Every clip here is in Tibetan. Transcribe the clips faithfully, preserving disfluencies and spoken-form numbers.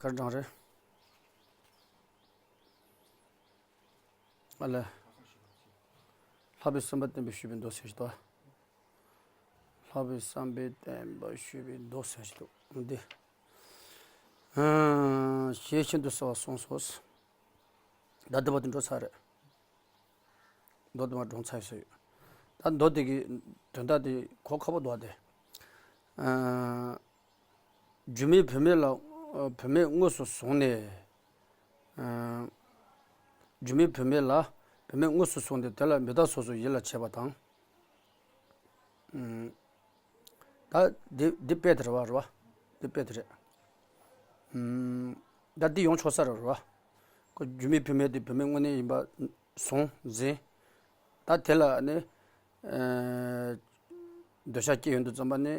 གར་གྲངས་རེད། ཨ་ལས། ལྷག་པའི་བསམ་པ་བརྟན་པོས་ཞུས་པའི་མདོ་ཟེར་ཞིག་ཏོ། ལྷག་པའི་བསམ་པ་བརྟན་པོས་ཞུས་པའི་མདོ་ཟེར་ཞིག་ཏོ། འདི། ཨ། ཞེས་ཤིན་ཏུ་གསལ་བར་གསུངས་སོ། ད་འདི་བར་དུ་འགྲོ་ཚར་རེད། མདོ་དེ་མར་སྒྲུང་ཚར་ཡོད་ས་ཡོད། ད་མདོ་དེ་གི་དོན་དག་དེ་གོ་ཁག་པོ་འདུག་སྟེ། ཨ། རྒྱུད་སྨིན་བུད་མེད་ལ། བུད་མེད་དངོས་སུ་བཟུང་ནས། ཨ། རྒྱུད་སྨིན་བུད་མེད་ལ་བུད་མེད་དངོས་སུ་བཟུང་སྟེ་དེ་ལ་མི་རྟག་སོ་སོའི་ཡིད་ལ་བྱེད་པ་དང་། ཨ། ད་འདི་འདི་དཔེ་དེ་རེད་བ། རེད་བ། འདི་དཔེ་དེ་རེད། ཨ། ད་འདི་ཡོང་ཆོག་ས་རེད་བ། ཁོ་རྒྱུད་སྨིན་བུད་མེད་དེ་བུད་མེད་དངོས་གནས་ཡིན་པ་བཟུང་ཟིན། ད་དེ་ལ་ནི། ཨ། འདོད་ཆགས་སྐྱེས་ཡོང་དུས་ཙམ་པ་ནི།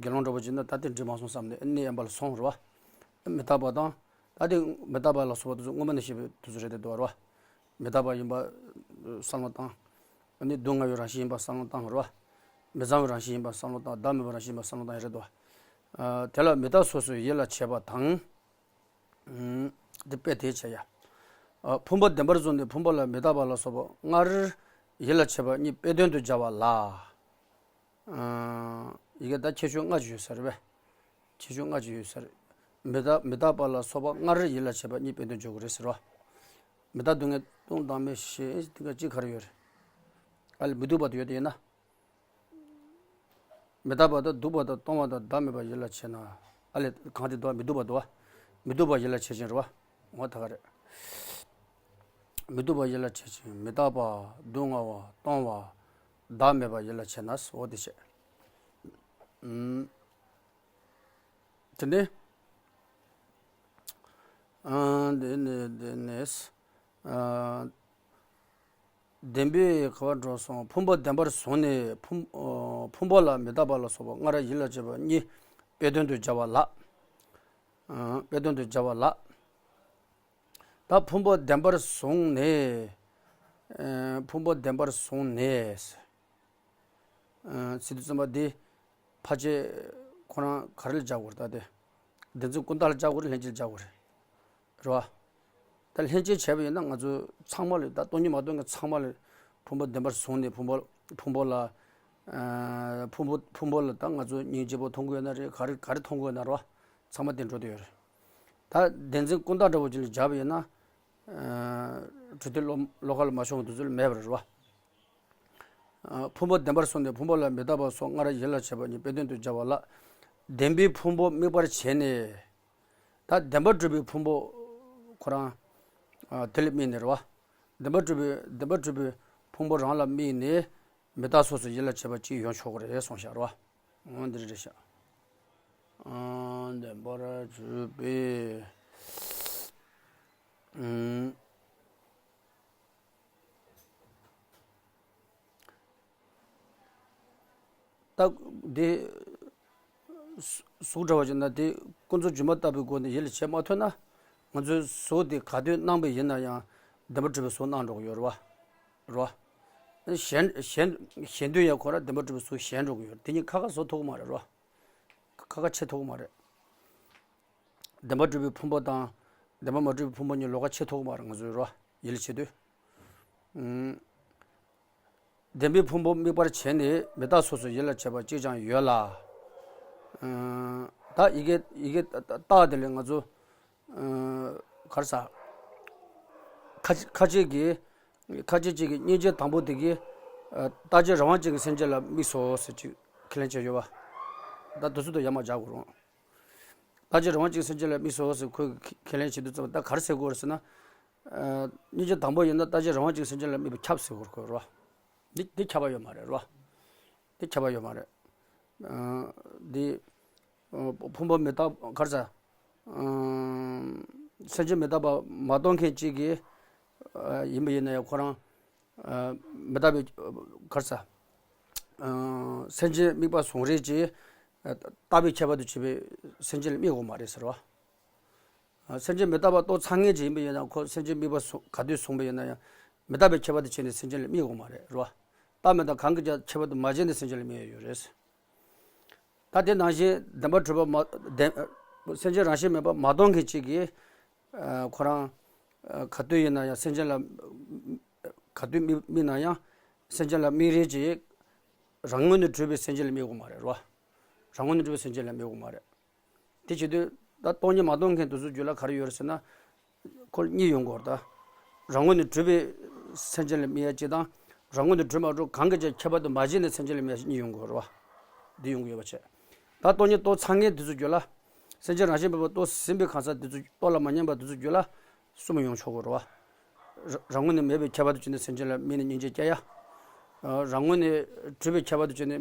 དགེ་སློང་འདྲ་པོ་ཅིག་ན་ད་དེ་འགྲིག་མ་སོང་བསམ་ནས་གནས་དབེན་པ་ལ་སོང་རེད་བ། མི་རྟག་པ་དང་། ད་དེ་མི་རྟག་པ་ལ་སོགས་པ་དེ་ཚོ་སྔོན་མ་ནས་བཤད་པའི་དུས་ཚོད་རེད་དེ་འདུག་བ། རེད་བ། མི་རྟག་པ་ཡིན་པ་བསམ་བློ་བཏང་། ཨ་ནི་སྡུག་བསྔལ་བའི་རང་བཞིན་ཡིན་པ་བསམ་བློ་བཏང་རེད་བ། མི་གཙང་བའི་རང་བཞིན་ཡིན་པ་བསམ་བློ་བཏང་། བདག་མེད་པའི་རང་བཞིན་ཡིན་པ་བསམ་བློ་བཏང་ཡ་རེད་དོ། ཨ། དེ་ལ་མི་རྟག་སོ་སོའི་ཡིད་ལ་བྱེད་པ་དང་། ཨ། འདི་དཔེ་དེ་བྱས་ཡ། ཨ། ཕུང་པོ་བདེན་པར་བཟུང་ནས་ཕུང་པོ་ལ་མི་རྟག་པ་ལ་སོགས་པ་སྔར་ཡིད་ལ་བྱེད་པ་གཉིས་དཔེ་དོན་དུ་སྦྱར་བ་ལ། ཨ། ཡི་གེ་ད་ཁྱད་ཆོས་ལྔ་ཅིག་ཡོད་ས་རེད་པས། ཁྱད་ཆོས་ལྔ་ཅིག་ཡོད་ས་རེད། མི་རྟག་མི་རྟག་པ་ལ་སོགས་པ་སྔར་ཡིད་ལ་བྱེད་པ་གཉིས་དཔེ་དོན་འཇོག་གི་རེད་ཟེར་བ། མི་རྟག་སྡུག་བསྔལ་སྟོང་དང་མེད་ཞེས་དེ་ག་གཅིག་ག་རེ་ཡོད་རེད། ཨ་ལས་མི་སྡུག་པ་དེ་ཡོད་དེ་ཡིན་ན། མི་རྟག་པ་དང་སྡུག་པ་དང་སྟོང་པ་དང་བདག་མེད་པ་ཡིད་ལ་བྱེད་ན། ཨ་ལས་གང་དེ་འདུག་མི་སྡུག་པ་འདུག་བ། མི་སྡུག་པ་ཡིད་ལ་བྱེད་ཅིང་རེད་བ། འོ་ད་ག་རེད། མི་སྡུག་པ་ཡིད་ལ་བྱེད་ཅིང་མི་རྟག་པ་སྡུག་བསྔལ་བ་སྟོང་བ་བདག་མེད་པ་ཡིད་ལ་བྱེད་ན། འོ་དེ་བྱས། ཨུམ། དེ་ནས། ཨ། དེ་ནས་དེ་ནས། ཨ། བདེན་པའི་ག་བར་འགྲོ་སོང་། ཕུང་པོ་བདེན་པར་བཟུང་ནས་ཕུང་། ཨ། ཕུང་པོ་ལ་མི་རྟག་པ་ལ་སོགས་པ་སྔར་ཡིད་ལ་བྱེད་པ་གཉིས་དཔེ་དོན་དུ་སྦྱར་བ་ལ། ཨ། དཔེ་དོན་དུ་སྦྱར་བ་ལ། ད་ཕུང་པོ་བདེན་པར་བཟུང་ནས། ཨ། ཕུང་པོ་བདེན་པར་བཟུང་ནས། ཨ། ཟེར་དུས་ཙམ་པ་འདི་ཕལ་ཆེར་ཁོ་རང་ག་རེ་ལ་སྦྱར་དགོས་རེད། ད་དེ་བདེན་འཛིན་ཀུན་བརྟགས་ལ་སྦྱར་དགོས་རེད། ལྷན་སྐྱེས་ལ་སྦྱར་དགོས་རེད། རེད་བ། ད་ལྷན་སྐྱེས་བྱས་པ་ཡིན་ན་ང་ཚོ་ཚང་མ་ལ། ད་སྟོང་ཉིད་མ་སྟོང་མཁན་ཚང་མ་ལ་ཕུང་པོ་བདེན་པར་བཟུང་ནས་ཕུང་པོ། ཕུང་པོ་ལ། ཨ། ཕུང་པོ་ཕུང་པོ་ལ་ད་ང་ཚོ་སྙིང་རྗེ་པོ་མཐོང་གི་ཡོད་ན་རེད། ག་རེ་ག་རེ་མཐོང་གི་ཡོད་ན་རེད་བ། ཚང་མ་དེ་འགྲོ་བསྡད་ཡོད་རེད། ད་བདེན་འཛིན་ཀུན་བརྟགས་འདྲ་བོ་ཅིག་ལ་སྦྱར་བ་ཡིན་ན། ཨ། འཕྲོད་བསྟེན་བློ་བློ་ཁ་ལ་མ་ཤོང་བའི་དུས་ཚོད་ལ་མེད་པ་རེད་བ། ཨ། ཕུང་པོ་བདེན་པར་བཟུང་ནས་ཕུང་པོ་ལ་མི་རྟག་པ་སོགས་སྔར་ཡིད་ལ་བྱེད་པ་གཉིས་དཔེ་དོན་དུ་སྦྱར་བ་ལ། བདེན་པའི་ཕུང་པོ་དམིགས་པར་བྱས་ནས། ད་བདེན་པར་གྲུབ་པའི་ཕུང་པོ་ཁོ་རང་། ཨ། དེ་ལ་དམིགས་ནས་རེད་བ། བདེན་པར་གྲུབ་པའི་བདེན་པར་གྲུབ་པའི་ཕུང་པོ་རང་ལ་དམིགས་ནས་མི་རྟག་སོ་སོའི་ཡིད་ལ་བྱེད་པ་གཅིག་ཡོང་ཆོག་གི་རེད་གསུངས་ཤག་རེད་བ། འོ་འདི་རེད་ཤག། ཨ། བདེན་པར་གྲུབ་པའི། ཨུམ། ད་འདི་གཟུགས་འདྲ་བ་ཅིག་ན་དེ་ཀུན་རྫོབ་སྒྱུ་མ་ལྟ་བུའི་སྒོ་ནས་ཡིད་ལ་བྱེད་མ་ཐུབ་ན། ང་ཚོའི་གཟུགས་དེ་ག་དུས་སྣང་བ་ཡིན་ན་ཡང་བདེན་པར་གྲུབ་པའི་གཟུགས་སྣང་འགྲོ་གི་ཡོད་རེད་བ། རེད་བ། གཞན་གཞན་གཞན་དུས་ཡང་ཁོ་རང་བདེན་པར་གྲུབ་པའི་གཟུགས་གཞན་འགྲོ་གི་ཡོད་རེད། དེ་གཉིས་ཁ་ཁ་བཟོ་ཐུབ་ཀྱི་མ་རེད། རེད་བ། ཁ་ཁ་ཕྱེ་ཐུབ་ཀྱི་མ་རེད། བདེན་པར་གྲུབ་པའི་ཕུང་པོ་དང་བདེན་པར་མ་གྲུབ་པའི་ཕུང་པོ་གཉིས་ལོགས་ཀ་ཕྱེ་ཐུབ་ཀྱི་མ་རེད། ང་ཚོས་རོ། ཡིད་ལ་བྱེད་དུས། ཨུམ། བདེན་པའི་ཕུང་པོ་དམིགས་པར་བྱས་ནས་མི་རྟག་སོ་སོའི་ཡིད་ལ་བྱེད་པ་གཅིག་ཀྱང་ཡོད་ལ། ཨུམ། ད་ཡི་གེ་ཡི་གེ་རྟགས་དེ་ལས་ང་ཚོ། ཨུམ། ག་རེ་ཟ། ཁ་ཁ་ཅིག་གིས། ཁ་ཅིག་ཅིག་གིས་སྙིང་རྗེ་དང་པོ་དེ་གིས། ཨ། རྟག་གཅིག་རང་དབང་ཅན་གྱི་སེམས་ཅན་ལ་དམིགས་སོ་ཟེར་ཅིག་ཁས་ལེན་བྱས་ཡོད་པ། ད་དུས་ཚོད་དུ་ཡར་མར་རྒྱག་དགོས་རུང་། རྟག་གཅིག་རང་དབང་ཅན་གྱི་སེམས་ཅན་ལ་དམིགས་སོ་ཟེར་ཁོས་ཁས་ལེན་བྱེད་དུས་ཙམ་པ་ད་ག་རེ་ཟེར་དགོས་རེད་ཟེར་ན། ཨ། སྙིང་རྗེ་དང་པོ་ཡིན་ན་རྟག་གཅིག་རང་དབང་ཅན་གྱི་སེམས་ཅན་ལ་དམིགས་པ་ཁྱབ་ཟེར་དགོས་རེད་ཁོས་རོ། འདི་འདི་ཁྱབ་པ་ཡོད་མ་རེད་རོ། འདི་ཁྱབ་པ་ཡོད་མ་རེད། ཨ། འདི། ཨ། ཕུང་པོ་མི་རྟག་ག་རེ་ཟ། ཨ། སེམས་ཅན་མི་རྟག་པ་མ་རྟོགས་མཁན་གཅིག་གིས། ཨ། ཡིན་པ་ཡིན་ན་ཡང་ཁོ་རང་། ཨ། མི་རྟག་པའི་ག་རེ་ཟ། ཨ། སེམས་ཅན་དམིགས་པ་བཟུང་རེས་ཀྱིས། ཨ། རྟག་པའི་ཁྱད་པར་དུ་བྱས་པའི་སེམས་ཅན་ལ་དམིགས་དགོས་མ་རེད་ཟེར་བ། ཨ། སེམས་ཅན་མི་རྟག་པ་རྟོགས་ཚར་མཁན་ཅིག་ཡིན་པ་ཡིན་ན་ཁོ་སེམས་ཅན་དམིགས་པ་བཟུང་ག་དུས་བཟུང་བ་ཡིན་ན་ཡང་མི་རྟག་པའི་ཁྱད་པར་དུ་བྱས་ནས་སེམས་ཅན་ལ་དམིགས་དགོས་མ་རེད་རོ། རྟག་མི་རྟག་གང་གིས་ཀྱང་ཁྱད་པར་དུ་མ་བྱས་ནས་སེམས་ཅན་ལ་དམིགས་ཡ་ཡོད་རེད། ད་དེ་ནང་བཞིན་བདེན་པར་གྲུབ་པ་མ་བདེན། སེམས་ཅན་རང་བཞིན་མེད་པ་མ་མཐོང་མཁན་གཅིག་གིས་ཁོ་རང་ག་དུས་ཡིན་ན་ཡང་སེམས་ཅན་ལ་ག་དུས་དམིགས་དམིགས་ན་ཡང་སེམས་ཅན་ལ་དམིགས་རེས་ཀྱིས་རང་ངོས་ནས་གྲུབ་པའི་སེམས་ཅན་ལ་དམིགས་དགོས་མ་རེད་རོ། རང་ངོས་ནས་གྲུབ་པའི་སེམས་ཅན་ལ་དམིགས་དགོས་མ་རེད། དེ་བྱེད་དུས་ད་སྟོང་ཉིད་མ་མཐོང་མཁན་དེ་ཚོའི་རྒྱུད་ལ་ག་རེ་ཡོད་རེད་ཟེར་ན། ཁོ་གཉིས་ཡོང་གི་ཡོད་རེད་ད། རང་ངོས་ནས་གྲུབ་པའི་སེམས་ཅན་ལ་དམིགས་ཡ་གཅིག་དང་། རང་ངོས་ནས་གྲུབ་མ་གྲུབ་གང་གི་ཅིག་ཁྱད་པར་དུ་མ་བྱས་ནས་སེམས་ཅན་ལ་དམིགས་ཡ་གཉིས་ཡོང་གི་ཡོད་རེད་བ། འདི་ཡོང་གི་ཡོད་པ་བྱས། ད་སྟོང་ཉིད་རྟོགས་ཚར་མཁན་དེ་ཚོའི་རྒྱུད་ལ། སེམས་ཅན་རང་བཞིན་མེད་པ་རྟོགས་ཟིན་པའི་གང་ཟག་དེ་ཚོ་རྟོགས་ལ་མ་ཉམས་པ་དེ་ཚོའི་རྒྱུད་ལ་གསུམ་ཡོང་ཆོག་གི་རེད་བ། རང་ངོས་ནས་མེད་པའི་ཁྱད་པར་དུ་བྱས་ནས་སེམས་ཅན་ལ་དམིགས་ནས་སྙིང་རྗེ་སྐྱེ་ཡ། རང་ངོས་ནས་གྲུབ་པའི་ཁྱད་པར་དུ་བྱས་ནས་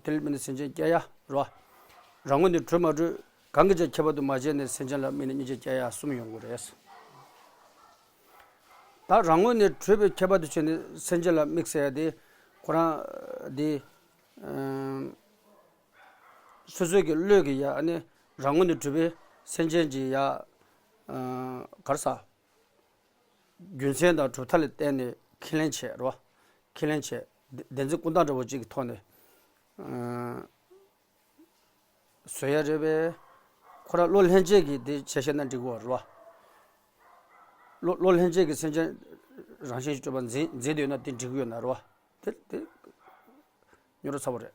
དེ་ལ་དམིགས་ནས་སེམས་ཅན་སྐྱེ་ཡ་རེད་བ། རང་ངོས་ནས་གྲུབ་མ་གྲུབ་གང་གི་ཅིག་ཁྱད་པར་དུ་མ་བྱས་ནས་སེམས་ཅན་ལ་དམིགས་ནས་སྙིང་རྗེ་སྐྱེ་ཡ་གསུམ་ཡོང་གི་རེད། ད་རང་ངོས་ནས་གྲུབ་པའི་ཁྱད་པར་དུ་བྱས་ནས་སེམས་ཅན་ལ་དམིགས་ཟེར་ཡ་དེ་ཁོ་རང་དེ་སོ་སོའི་གི་བློས་ཀྱི་ཡ་ནི་རང་ངོས་ནས་གྲུབ་པའི་སེམས་ཅན་གྱི་ཡ་ག་རེ་ཟ། རྒྱུ་མཚན་དང་གྲུབ་མཐའ་ལ་བརྟེན་ནས་ཁས་ལེན་བྱས་རོ། ཁས་ལེན་བྱས། བདེན་འཛིན་ཀུན་བརྟགས་འདྲ་བོ་གཅིག་གི་ཐོག་ནས་བཟོ་ཡ་རེད་པས། ཁོ་རང་བློ་ལྷན་སྐྱེས་ཀྱིས་དེ་བྱས་ཤེས་ན་འགྲིག་གི་རེད་བ། བློ་བློ་ལྷན་སྐྱེས་ཀྱིས་སེམས་ཅན་རང་བཞིན་གྱིས་གྲུབ་པ་འཛིན་འཛིན་བསྡད་ཡོད་ན་དེ་འགྲིག་གི་ཡོད་ན་རེད་བ། དེ་དེ་ཉོ་ར་ཚ་བོ་རེད།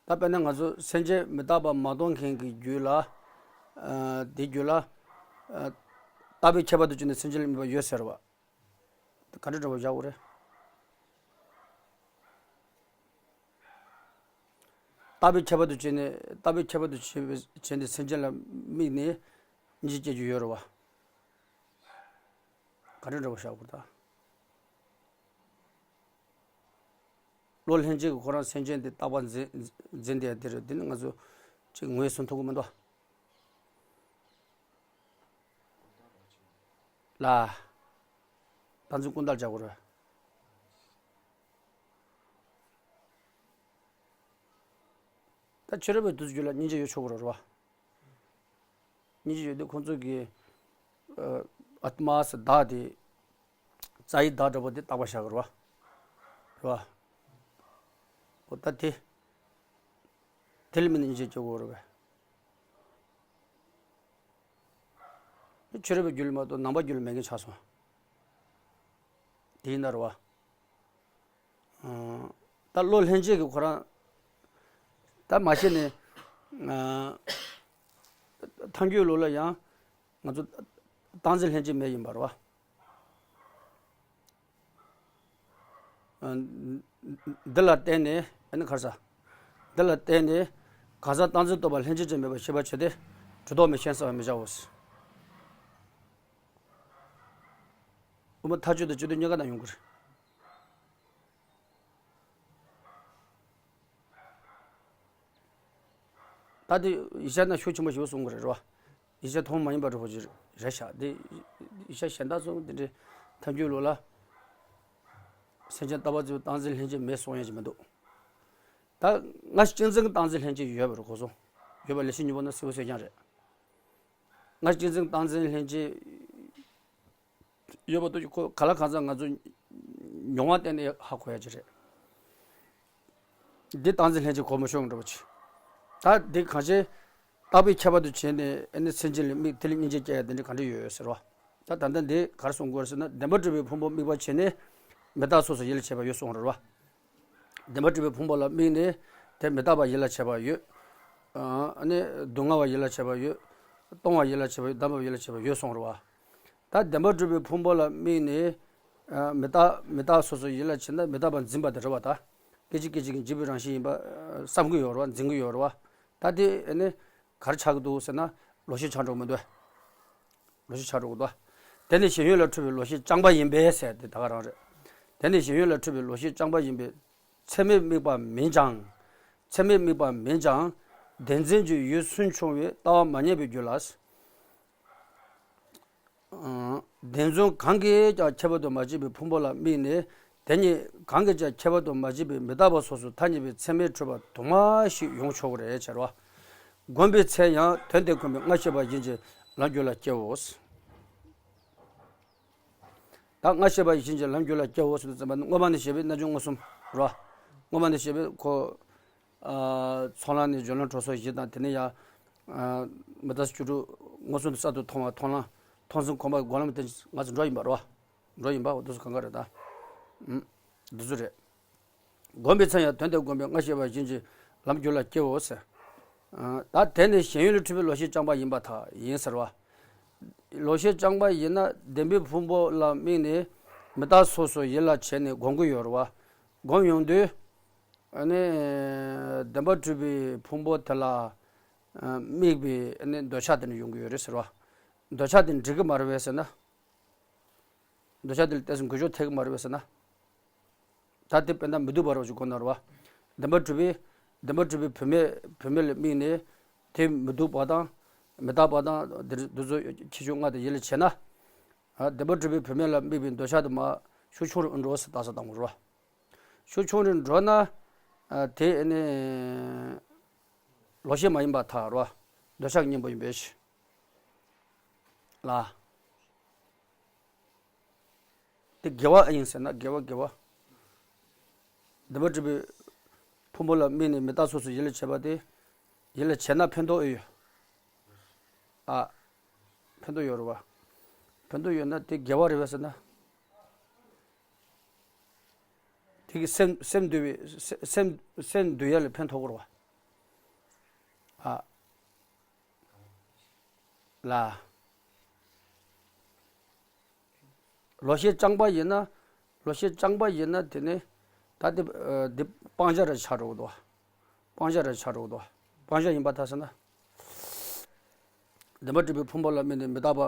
ད་དཔེར་ན་ང་ཚོ་སེམས་ཅན་མི་རྟག་པ་མ་མཐོང་མཁན་གྱི་རྒྱུད་ལ། དེ་རྒྱུད་ལ། རྟག་པའི་ཁྱད་པར་དུ་བྱས་ནས་སེམས་ཅན་ལ་དམིགས་པ་ཡོད་ཟེར་བ། ག་འདྲ་འདྲ་བོ་བཞག་དགོས་རེད། རྟག་པའི་ཁྱད་པར་དུ་བྱས་ནས་རྟག་པའི་ཁྱད་པར་དུ་བྱས་པའི་བྱས་ནས་སེམས་ཅན་ལ་དམིགས་ནས་སྙིང་རྗེ་སྐྱེ་རྒྱུ་ཡོད་རེད་བ། ག་འདྲ་འདྲ་བོ་བཞག་དགོས་རེད་ད། བློ་ལྷན་སྐྱེས་ཀྱིས་ཁོ་རང་སེམས་ཅན་དེ་རྟག་པ་འཛིན་འཛིན་བསྡད་ཡ་དེ་རེད། དེ་ནི་ང་ཚོ་ཅིག་ངོས་ཟིན་ཐུབ་ཀྱི་མི་འདུག་ལ། སྟངས་འཛིན་ཀུན་བརྟགས་བྱ་དགོས་རེད། ད་ཕྱི་རོལ་པའི་དུས་རྒྱུད་ལ་སྙིང་རྗེ་ཡོད་ཆོག་གི་རེད་བ། སྙིང་རྗེ་ཡོད་དུས་ཁོང་ཚོ་གིས་ཨ་ཏི་མ་ཟེར་བདག་དེ། རྩ་བའི་བདག་འདྲ་པོ་དེ་རྟག་པ་བཞག་གི་རེད་བ། རེད་བ། འོ་ད་དེ། དེ་ལ་དམིགས་ནས་སྙིང་རྗེ་སྐྱེ་དགོས་རེད་པས། ཕྱི་རོལ་པའི་རྒྱུད་ལ་མ་གཏོགས་ནང་པ་རྒྱུད་ལ་མེད་མཁན་ཆགས་སོང་། དེ་ཡིན་ན་རེད་བ། ད་བློ་ལྷན་སྐྱེས་ཀྱིས་ཁོ་རང་། ད་མ་གཞི་ནས་ཐལ་འགྱུར་ལུགས་ལ་ཡང་ང་ཚོ་སྟངས་འཛིན་ལྷན་སྐྱེས་མེད་ཡིན་པ་རེད་བ། འདི་ལ་བརྟེན་ནས་ཨ་ནི་ག་རེ་ཟ། འདི་ལ་བརྟེན་ནས་གང་ཟག་སྟངས་འཛིན་རྟོག་པ་ལྷན་སྐྱེས་ཅན་མེད་པར་ཤེས་པར་བྱེད་དེ། གྲུབ་ཐོབ་མེད་ཤེས་གསལ་བར་མི་བྱའོ། དབུ་མ་ཐལ་འགྱུར་དང་སྤྱི་དོན་གཉིས་ཀ་ནང་ཡོང་གི་རེད། ད་དེ་ཡིག་ཆ་ནང་ཤུགས་ཆེན་པོ་ཞིག་གསུང་གི་རེད་རོ། ཡིག་ཆ་ཐུན་མོང་མ་ཡིན་པ་འདྲ་པོ་ཞིག་རེད་ཤག་དེ་ཡིག་ཆ་གཞན་དག་ཚོ་དེ་འདྲའི་ཐལ་འགྱུར་ལུགས་ལ། སེམས་ཅན་རྟག་པ་འཛིན་པའི་སྟངས་འཛིན་ལྷན་སྐྱེས་མེད་གསུང་ཡ་ཞིག་མི་འདུག་ད་སྔ་ཕྱི་གཅིག་འཛིན་གྱི་སྟངས་འཛིན་ལྷན་སྐྱེས་ཡོད་པ་རེད་གོ་སོང་། ཡོད་པ་ལས་ཤིང་ཉུང་པོ་ན་སེར་པོ་སེར་རྐྱང་རེད། སྔ་ཕྱི་གཅིག་འཛིན་གྱི་སྟངས་འཛིན་ལྷན་སྐྱེས། ཡོད་པ་དུ་ཁོ་ག་ལ་གང་ཟག་ང་ཚོ་མྱོང་བ་བརྟེན་ནས་ཧ་གོ་ཡ་ཅིག་རེད། འདི་སྟངས་འཛིན་ལྷན་སྐྱེས་གོ་མི་ཤོང་འདྲ་པོ་ཅིག་ད་འདི་གང་ཅི་རྟག་པའི་ཁྱད་པར་དུ་བྱས་ནས་ཨ་ནི་སེམས་ཅན་ལ་དམིགས་དེ་ལ་སྙིང་རྗེ་སྐྱེ་ཡ་དེ་འདྲ་ག་འདྲ་ཡོད་ཡོད་ཟེར་བ། ད་ད་ལྟ་འདི་ག་རེ་གསུང་དགོས་ཟེར་ན་བདེན་པར་གྲུབ་པའི་ཕུང་པོ་དམིགས་པ་བྱས་ནས་མི་རྟག་སོ་སོ་ཡིད་ལ་བྱེད་པ་ཡོད་གསུངས་རེད་བ། བདེན་པར་གྲུབ་པའི་ཕུང་པོ་ལ་དམིགས་ནས་དེ་མི་རྟག་པ་ཡིད་ལ་བྱེད་པ་ཡོད། ཨ་ནི་སྡུག་བསྔལ་བ་ཡིད་ལ་བྱེད་པ་ཡོད། གཏོང་བ་ཡིད་ལ་བྱེད་པ་ཡོད། བསྡམས་པ་ཡིད་ལ་བྱེད་པ་ཡོད་གསུངས་རེད་བ། ད་བདེན་པར་གྲུབ་པའི་ཕུང་པོ་ལ་དམིགས་ནས་ཨ་མི་རྟག་མི་རྟག་སོ་སོ་ཡིད་ལ་བྱེད་ན་མི་རྟག་པ་འཛིན་པ་དེ་རེད་བ། ད་སྐད་ཅིག་སྐད་ཅིག་གིས་འཇིག་པའི་རང་བཞིན་ཡིན་པ་ཨ་བསམ་གྱི་ཡོད་རེད་བ། འཛིན་གྱི་ཡོད་རེད་བ། ད་དེ་ཨ་ནི་ག་རེ་ཆགས་ཀྱི་འདུག་ཟེར་ན་ལོག་ཤེས་ཆགས་འགྲོ་གི་མི་འདུག་ལོག་ཤེས་ཆགས་འགྲོ་གི་འདུག་དེ་ནི་ཞེན་ཡུལ་ལ་འཁྲུལ་པའི་ལོག་ཤེས་རྐྱང་པ་ཡིན་པས་ཟེར་དེ་ད་ག་རང་རེད། དེ་ནི་ཞེན་ཡུལ་ལ་འཁྲུལ་པའི་ལོག་ཤེས་རྐྱང་པ་ཡིན་པས། ཚད་མས་དམིགས་པ་མིན་ཀྱང་། ཚད་མས་དམིགས་པ་མིན་ཀྱང་། བདེན་འཛིན་གྱི་ཡུལ་སུན་ཕྱུང་བས་ལྟ་བ་མ་ངེས་པའི་རྒྱུ་ལ། བདེན་རྫུན་གང་གིས་ཀྱང་ཁྱད་པར་དུ་མ་བྱས་པའི་ཕུང་པོ་ལ་དམིགས་ནས་དེ་ཉིད་གང་གིས་ཀྱང་ཁྱད་པར་དུ་མ་བྱས་པའི་མི་རྟག་པ་སོ་སོ་ཐ་སྙད་པའི་ཚད་མས་འཁྲུལ་པ་དུ་མ་ཞིག་ཡོང་ཆོག་གི་རེད་ཟེར་བ། བསྒོམ་པའི་ཚེ་ཡང་དོན་དེ་ཁོ་ནའི་སྔ་ཤེས་པ་ཡིན་གྱི་ལམ་རྒྱུད་ལ་སྐྱེའོ། ད་སྔར་བཤད་པ་ཡིད་བཞིན་གྱི་ལམ་རྒྱུད་ལ་སྐྱེའོ་ཟེར་དུས་ཙམ་པ་ནི་སྔོན་མ་ནས་བཤད་པའི་རྣལ་འབྱོར་མངོན་སུམ་རོ། སྔོན་མ་ནས་བཤད་པའི་ཁོ། ཨ། ཚོགས་ལམ་ནས་སྦྱོར་ལམ་གྲོལ་སོགས་བཞི་དང་དེ་ནས་ཡང་། ཨ། མི་རྟག་སོགས་བཅུ་དྲུག་མངོན་སུམ་དུ་གསར་དུ་མཐོང་བ་མཐོང་ལམ་མཐོང་ཟིན་གོམས་པ་སྒོམ་ལམ་དེ་ང་ཚོ་འགྲོ་ཡིན་པ་རོ། འགྲོ་ཡིན་པ་འོ་དེ་ཚོ་གང་ག་རེད་ད། ཨུམ། འདི་ཚོ་རེད། བསྒོམས་པའི་ཚེ་ཡང་དོན་དེ་བསྒོམས་པས་སྔར་བཤད་པ་བཞིན་གྱི་ལམ་རྒྱུད་ལ་སྐྱེའོ་ཟེར། ཨ། ད་དེ་ནི་ཞེན་ཡུལ་ལས་འཁྲུལ་པའི་ལོག་ཤེས་རྐྱང་པ་ཡིན་པར་ཐལ་ཡིན་ཟེར་བ། ལོག་ཤེས་རྐྱང་པ་ཡིན་ན་བདེན་པའི་ཕུང་པོ་ལ་དམིགས་ནས་མི་རྟག་སོགས་སུ་ཡིད་ལ་བྱས་ནས་སྒོམ་གྱི་ཡོད་རེད་བ། སྒོམ་ཡོང་དུས། ཨ་ནི། བདེན་པར་གྲུབ་པའི་ཕུང་པོ་དེ་ལ། ཨ། དམིགས་པའི་ཨ་ནི་འདོད་ཆགས་དེ་ནི་ཡོང་གི་ཡོད་རེད་ཟེར་བ། འདོད་ཆགས་དེ་འགྲིག་གི་མ་རེད་པས་ཟེར་ན། འདོད་ཆགས་དེ་ལ་ཏོག་ཙམ་འགུལ་སྐྱོད་ཐེབས་ཀྱི་མ་རེད་པས་ཟེར་ན། ད་དེ་དཔེར་ན་མི་སྡུག་པ་རོ་ཞིག་གོ་ན་རོ། བདེན་པར་གྲུབ་པའི། བདེན་པར་གྲུབ་པའི་བུད་མེད་བུད་མེད་ལ་དམིགས་ནས། དེ་མི་སྡུག་པ་དང་། མི་རྟག་པ་དང་འདིར་འདི་ཚོ་ཁྱད་ཆོས་ལྔ་དེ་ཡིད་ལ་བྱས་ན། ཨ། བདེན་པར་གྲུབ་པའི་བུད་མེད་ལ་དམིགས་པའི་འདོད་ཆགས་དེ་མར་ཤུགས་ཆུང་རུ་འགྲོ་ཟེར་ད་ས་དང་པོ་རོ། ཤུགས་ཆུང་རུ་འགྲོ་ན། ཨ། དེ་ནི་ལོག་ཤེས་མ་ཡིན་པར་ཐལ་རོ། འདོད་ཆགས་ཀྱི་གཉེན་པོ་ཡིན་པའི་ཕྱིར། ལ། དེ་དགེ་བ་ཨེ་ཡིན་ཟེར་ན་དགེ་བ་དགེ་བ། བདེན་པར་གྲུབ་པའི་ཕུང་པོ་ལ་དམིགས་ནས་མི་རྟག་སོགས་སུ་ཡིད་ལ་བྱེད་པ་དེ། ཡིད་ལ་བྱེད་ན་ཕན་ཐོགས་ཨེ་ཡོད། ཨ། ཕན་ཐོགས་ཡོད་རེད་བ། ཕན་ཐོགས་ཡོད་ན་དེ་དགེ་བ་རེད་བས་ཟེར་ན། དེ་གི་སེམས་སེམས་འདུལ་བའི་སེམས་སེམས་སེམས་འདུལ་ཡ་ལ་ཕན་ཐོགས་ཀྱི་རེད་བ། ཨ། ལ། ལོག་ཤེས་རྐྱང་པ་ཡིན་ན། ལོག་ཤེས་རྐྱང་པ་ཡིན་ན་དེ་ནི། ད་དེ་ཨ་འདི་སྤང་བྱ་ར་ཆགས་འགྲོ་གི་འདུག་སྤང་བྱ་ར་ཆགས་འགྲོ་གི་འདུག་སྤང་བྱ་ཡིན་པར་ཐལ་ཟེར་ན། བདེན་པར་གྲུབ་པའི་ཕུང་པོ་ལ་དམིགས་ནས་མི་རྟག་པ་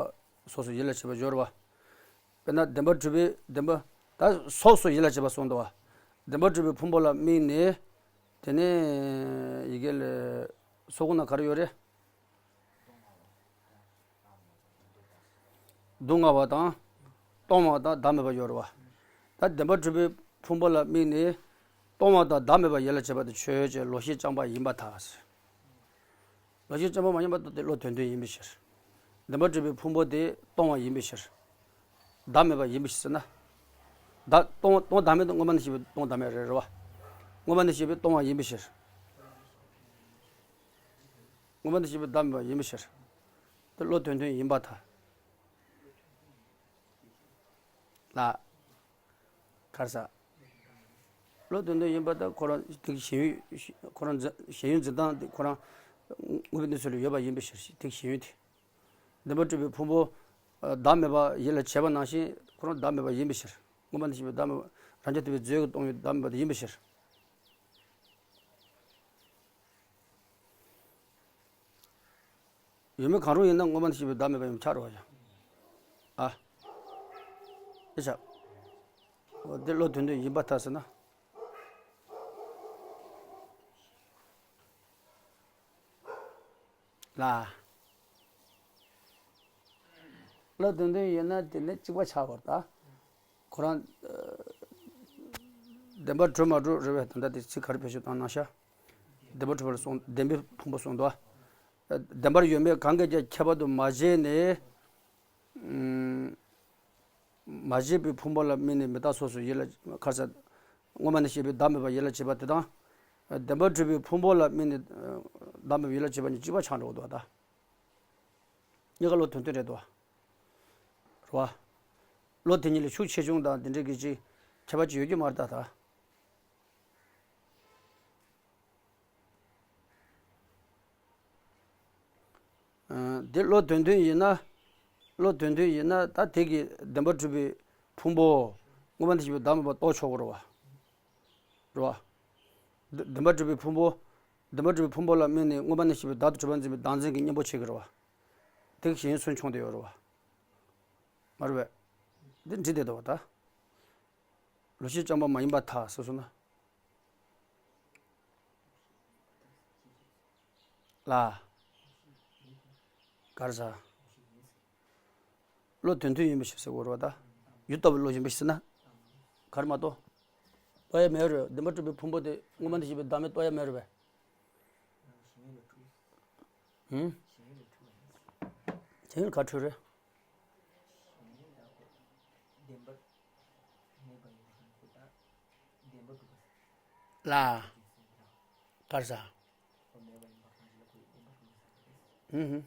སོགས་སུ་ཡིད་ལ་བྱེད་པ་སྦྱོར་བ། དཔེར་ན་བདེན་པར་གྲུབ་པའི་བདེན་པ། ད་སོགས་སུ་ཡིད་ལ་བྱེད་པ་གསུངས་འདུག་བ། བདེན་པར་གྲུབ་པའི་ཕུང་པོ་ལ་དམིགས་ནས། དེ་ནས་ཡི་གེ་ལས། སོགས་ཀུན་ན་ག་རེ་ཡོད་རེད། སྡུག་བསྔལ་བ་དང་། སྟོང་བ་དང་བདག་མེད་པ་ཡོད་རེད་བ། ད་བདེན་པར་གྲུབ་པའི་ཕུང་པོ་ལ་དམིགས་ནས། སྟོང་བ་དང་བདག་མེད་པ་ཡིད་ལ་བྱེད་པ་དེ་ཆོས་ཅན་ལོག་ཤེས་རྐྱང་པ་ཡིན་པར་ཐལ། ལོག་ཤེས་རྐྱང་པ་མ་ཡིན་པར་ཐལ་ཏེ་བློ་དོན་མཐུན་ཡིན་པའི་ཕྱིར། བདེན་པར་གྲུབ་པའི་ཕུང་པོ་དེ་སྟོང་བ་ཡིན་པའི་ཕྱིར། བདག་མེད་པ་ཡིན་པའི་ཕྱིར་ཟེར་ན། བདག་སྟོང་སྟོང་བདག་མེད་དེ་སྔོན་མ་ནས་བཤད་པའི་སྟོང་བདག་མེད་རེད་རེད་བ། སྔོན་མ་ནས་བཤད་པའི་སྟོང་བ་ཡིན་པའི་ཕྱིར། སྔོན་མ་ནས་བཤད་པའི་བདག་མེད་པ་ཡིན་པའི་ཕྱིར། དེ་བློ་དོན་མཐུན་ཡིན་པར་ཐལ། ལ། ག་རེ་ཟེར། བློ་དོན་མཐུན་ཡིན་པར་ཐལ། ཁོ་རང་དེ་གི་ཞེན་ཡུལ། ཁོ་རང་འཛིན་ཞེན་ཡུལ་འཛིན་སྟངས་དེ་ཁོ་རང་དངོས་པོའི་གནས་ཚུལ་ལ་ཡོད་པ་ཡིན་པའི་ཕྱིར། དེ་གི་ཞེན་ཡུལ་དེ། བདེན་པར་གྲུབ་པའི་ཕུང་པོ། བདག་མེད་པ་ཡིད་ལ་བྱེད་པ་ནང་བཞིན་ཁོ་རང་བདག་མེད་པ་ཡིན་པའི་ཕྱིར། སྔོན་མ་ནས་བཤད་པའི་བདག་མེད་པ། རང་རྐྱ་ཐུབ་པའི་རྫས་ཀྱི་སྟོང་ཉིད་བདག་མེད་པ་དེ་ཡིན་པའི་ཕྱིར། ཡོད་མེད་གང་རུང་ཡིན་ན་སྔོན་མ་ནས་བཤད་པའི་བདག་མེད་པ་ཡིན་པ་ཆགས་འགྲོ་བ་ཡང་། ཨ། ཨེ་ཆགས། འོ་དེ་བློ་དོན་མཐུན་ཡིན་པར་ཐལ་ཟེར་ན། ལ། བློ་དོན་མཐུན་ཡིན་ན་དེ་ནི་གཅིག་པ་ཆགས་པར་ད། ཁོ་རང་། བདེན་པར་གྲུབ་མ་གྲུབ་རེད་པས། ད་ལྟ་དེ་ཚིག་ག་རེ་བེད་སྤྱོད་བཏང་གནང་ཤག་བདེན་པར་གྲུབ་པར་གསུངས། བདེན་པའི་ཕུང་པོ་གསུངས་འདུག་བ། བདེན་པར་ཡོད་མེད་གང་གིས་ཀྱང་ཁྱད་པར་དུ་མ་བྱས་ནས། མ་བྱས་པའི་ཕུང་པོ་ལ་དམིགས་ནས་མི་རྟག་སོགས་སུ་ཡིད་ལ་ག་རེ་ཟེར། སྔོན་མ་ནས་བཤད་པའི་བདག་མེད་པ་ཡིད་ལ་བྱེད་པ་དེ་དང་། བདེན་པར་གྲུབ་པའི་ཕུང་པོ་ལ་དམིགས་ནས་བདག་མེད་པ་ཡིད་ལ་བྱེད་པ་གཉིས་གཅིག་པ་ཆགས་འགྲོ་གི་འདུག་བ་ད། གཉིས་ཀ་བློ་དོན་མཐུན་རེད་དོ། རེད་བ། བློ་དེ་གཉིས་ལ་ཤུགས་ཆེ་ཆུང་དང་དེ་འདྲའི་གི་ཅིག་ཁྱད་པར་ཅིག་ཡོད་རྒྱུ་མ་རེད་ད་ད། ཨ། དེ་བློ་དོན་མཐུན་ཡིན་ན། བློ་དོན་མཐུན་ཡིན་ན་ད་དེ་གི་བདེན་པར་གྲུབ་པའི་ཕུང་པོ། སྔོན་མ་ནས་བཤད་པའི་བདག་མེད་པ་རྟོགས་ཆོག་གི་རེད་བ། རེད་བ། བདེན་པར་གྲུབ་པའི་ཕུང་པོ། བདེན་པར་གྲུབ་པའི་ཕུང་པོ་ལ་དམིགས་ནས་སྔོན་མ་ནས་བཤད་པའི་བདག་ཏུ་གྲུབ་པར་འཛིན་པའི་བདག་འཛིན་གྱི་གཉེན་པོ་བྱེད་ཀྱི་རེད་བ། དེ་གི་ཞེན་ཡུལ་སུན་ཕྱུང་བསྡད་ཡོད་རེད་བ། མ་རེད་པས། འདི་འགྲིག་བསྡད་འདུག་བ་ད། ལོག་ཤེས་རྐྱང་པ་མ་ཡིན་པར་ཐལ་ཟེར་སོང་ན། ལ། ག་རེ་ཟེར། བློ་དོན་མཐུན་ཡིན་པའི་ཕྱིར་ཟེར་དགོས་རེད་བ་ད། ཡུལ་རྟོགས་པའི་བློ་ཡིན་པའི་ཕྱིར་ཟེར་ན། ག་རེ་མ་གཏོགས། རྟོགས་ཡ་མེད་རེད། བདེན་པར་གྲུབ་པའི་ཕུང་པོ་དེ་སྔོན་མ་ནས་བཤད་པའི་བདག་མེད་རྟོགས་ཡ་མེད་རེད་པས། ཧུམ། ཞེན་ཡུལ་ག་འཁྲུལ་རེད། ལ། གར་ས། ཧུམ་ཧུམ།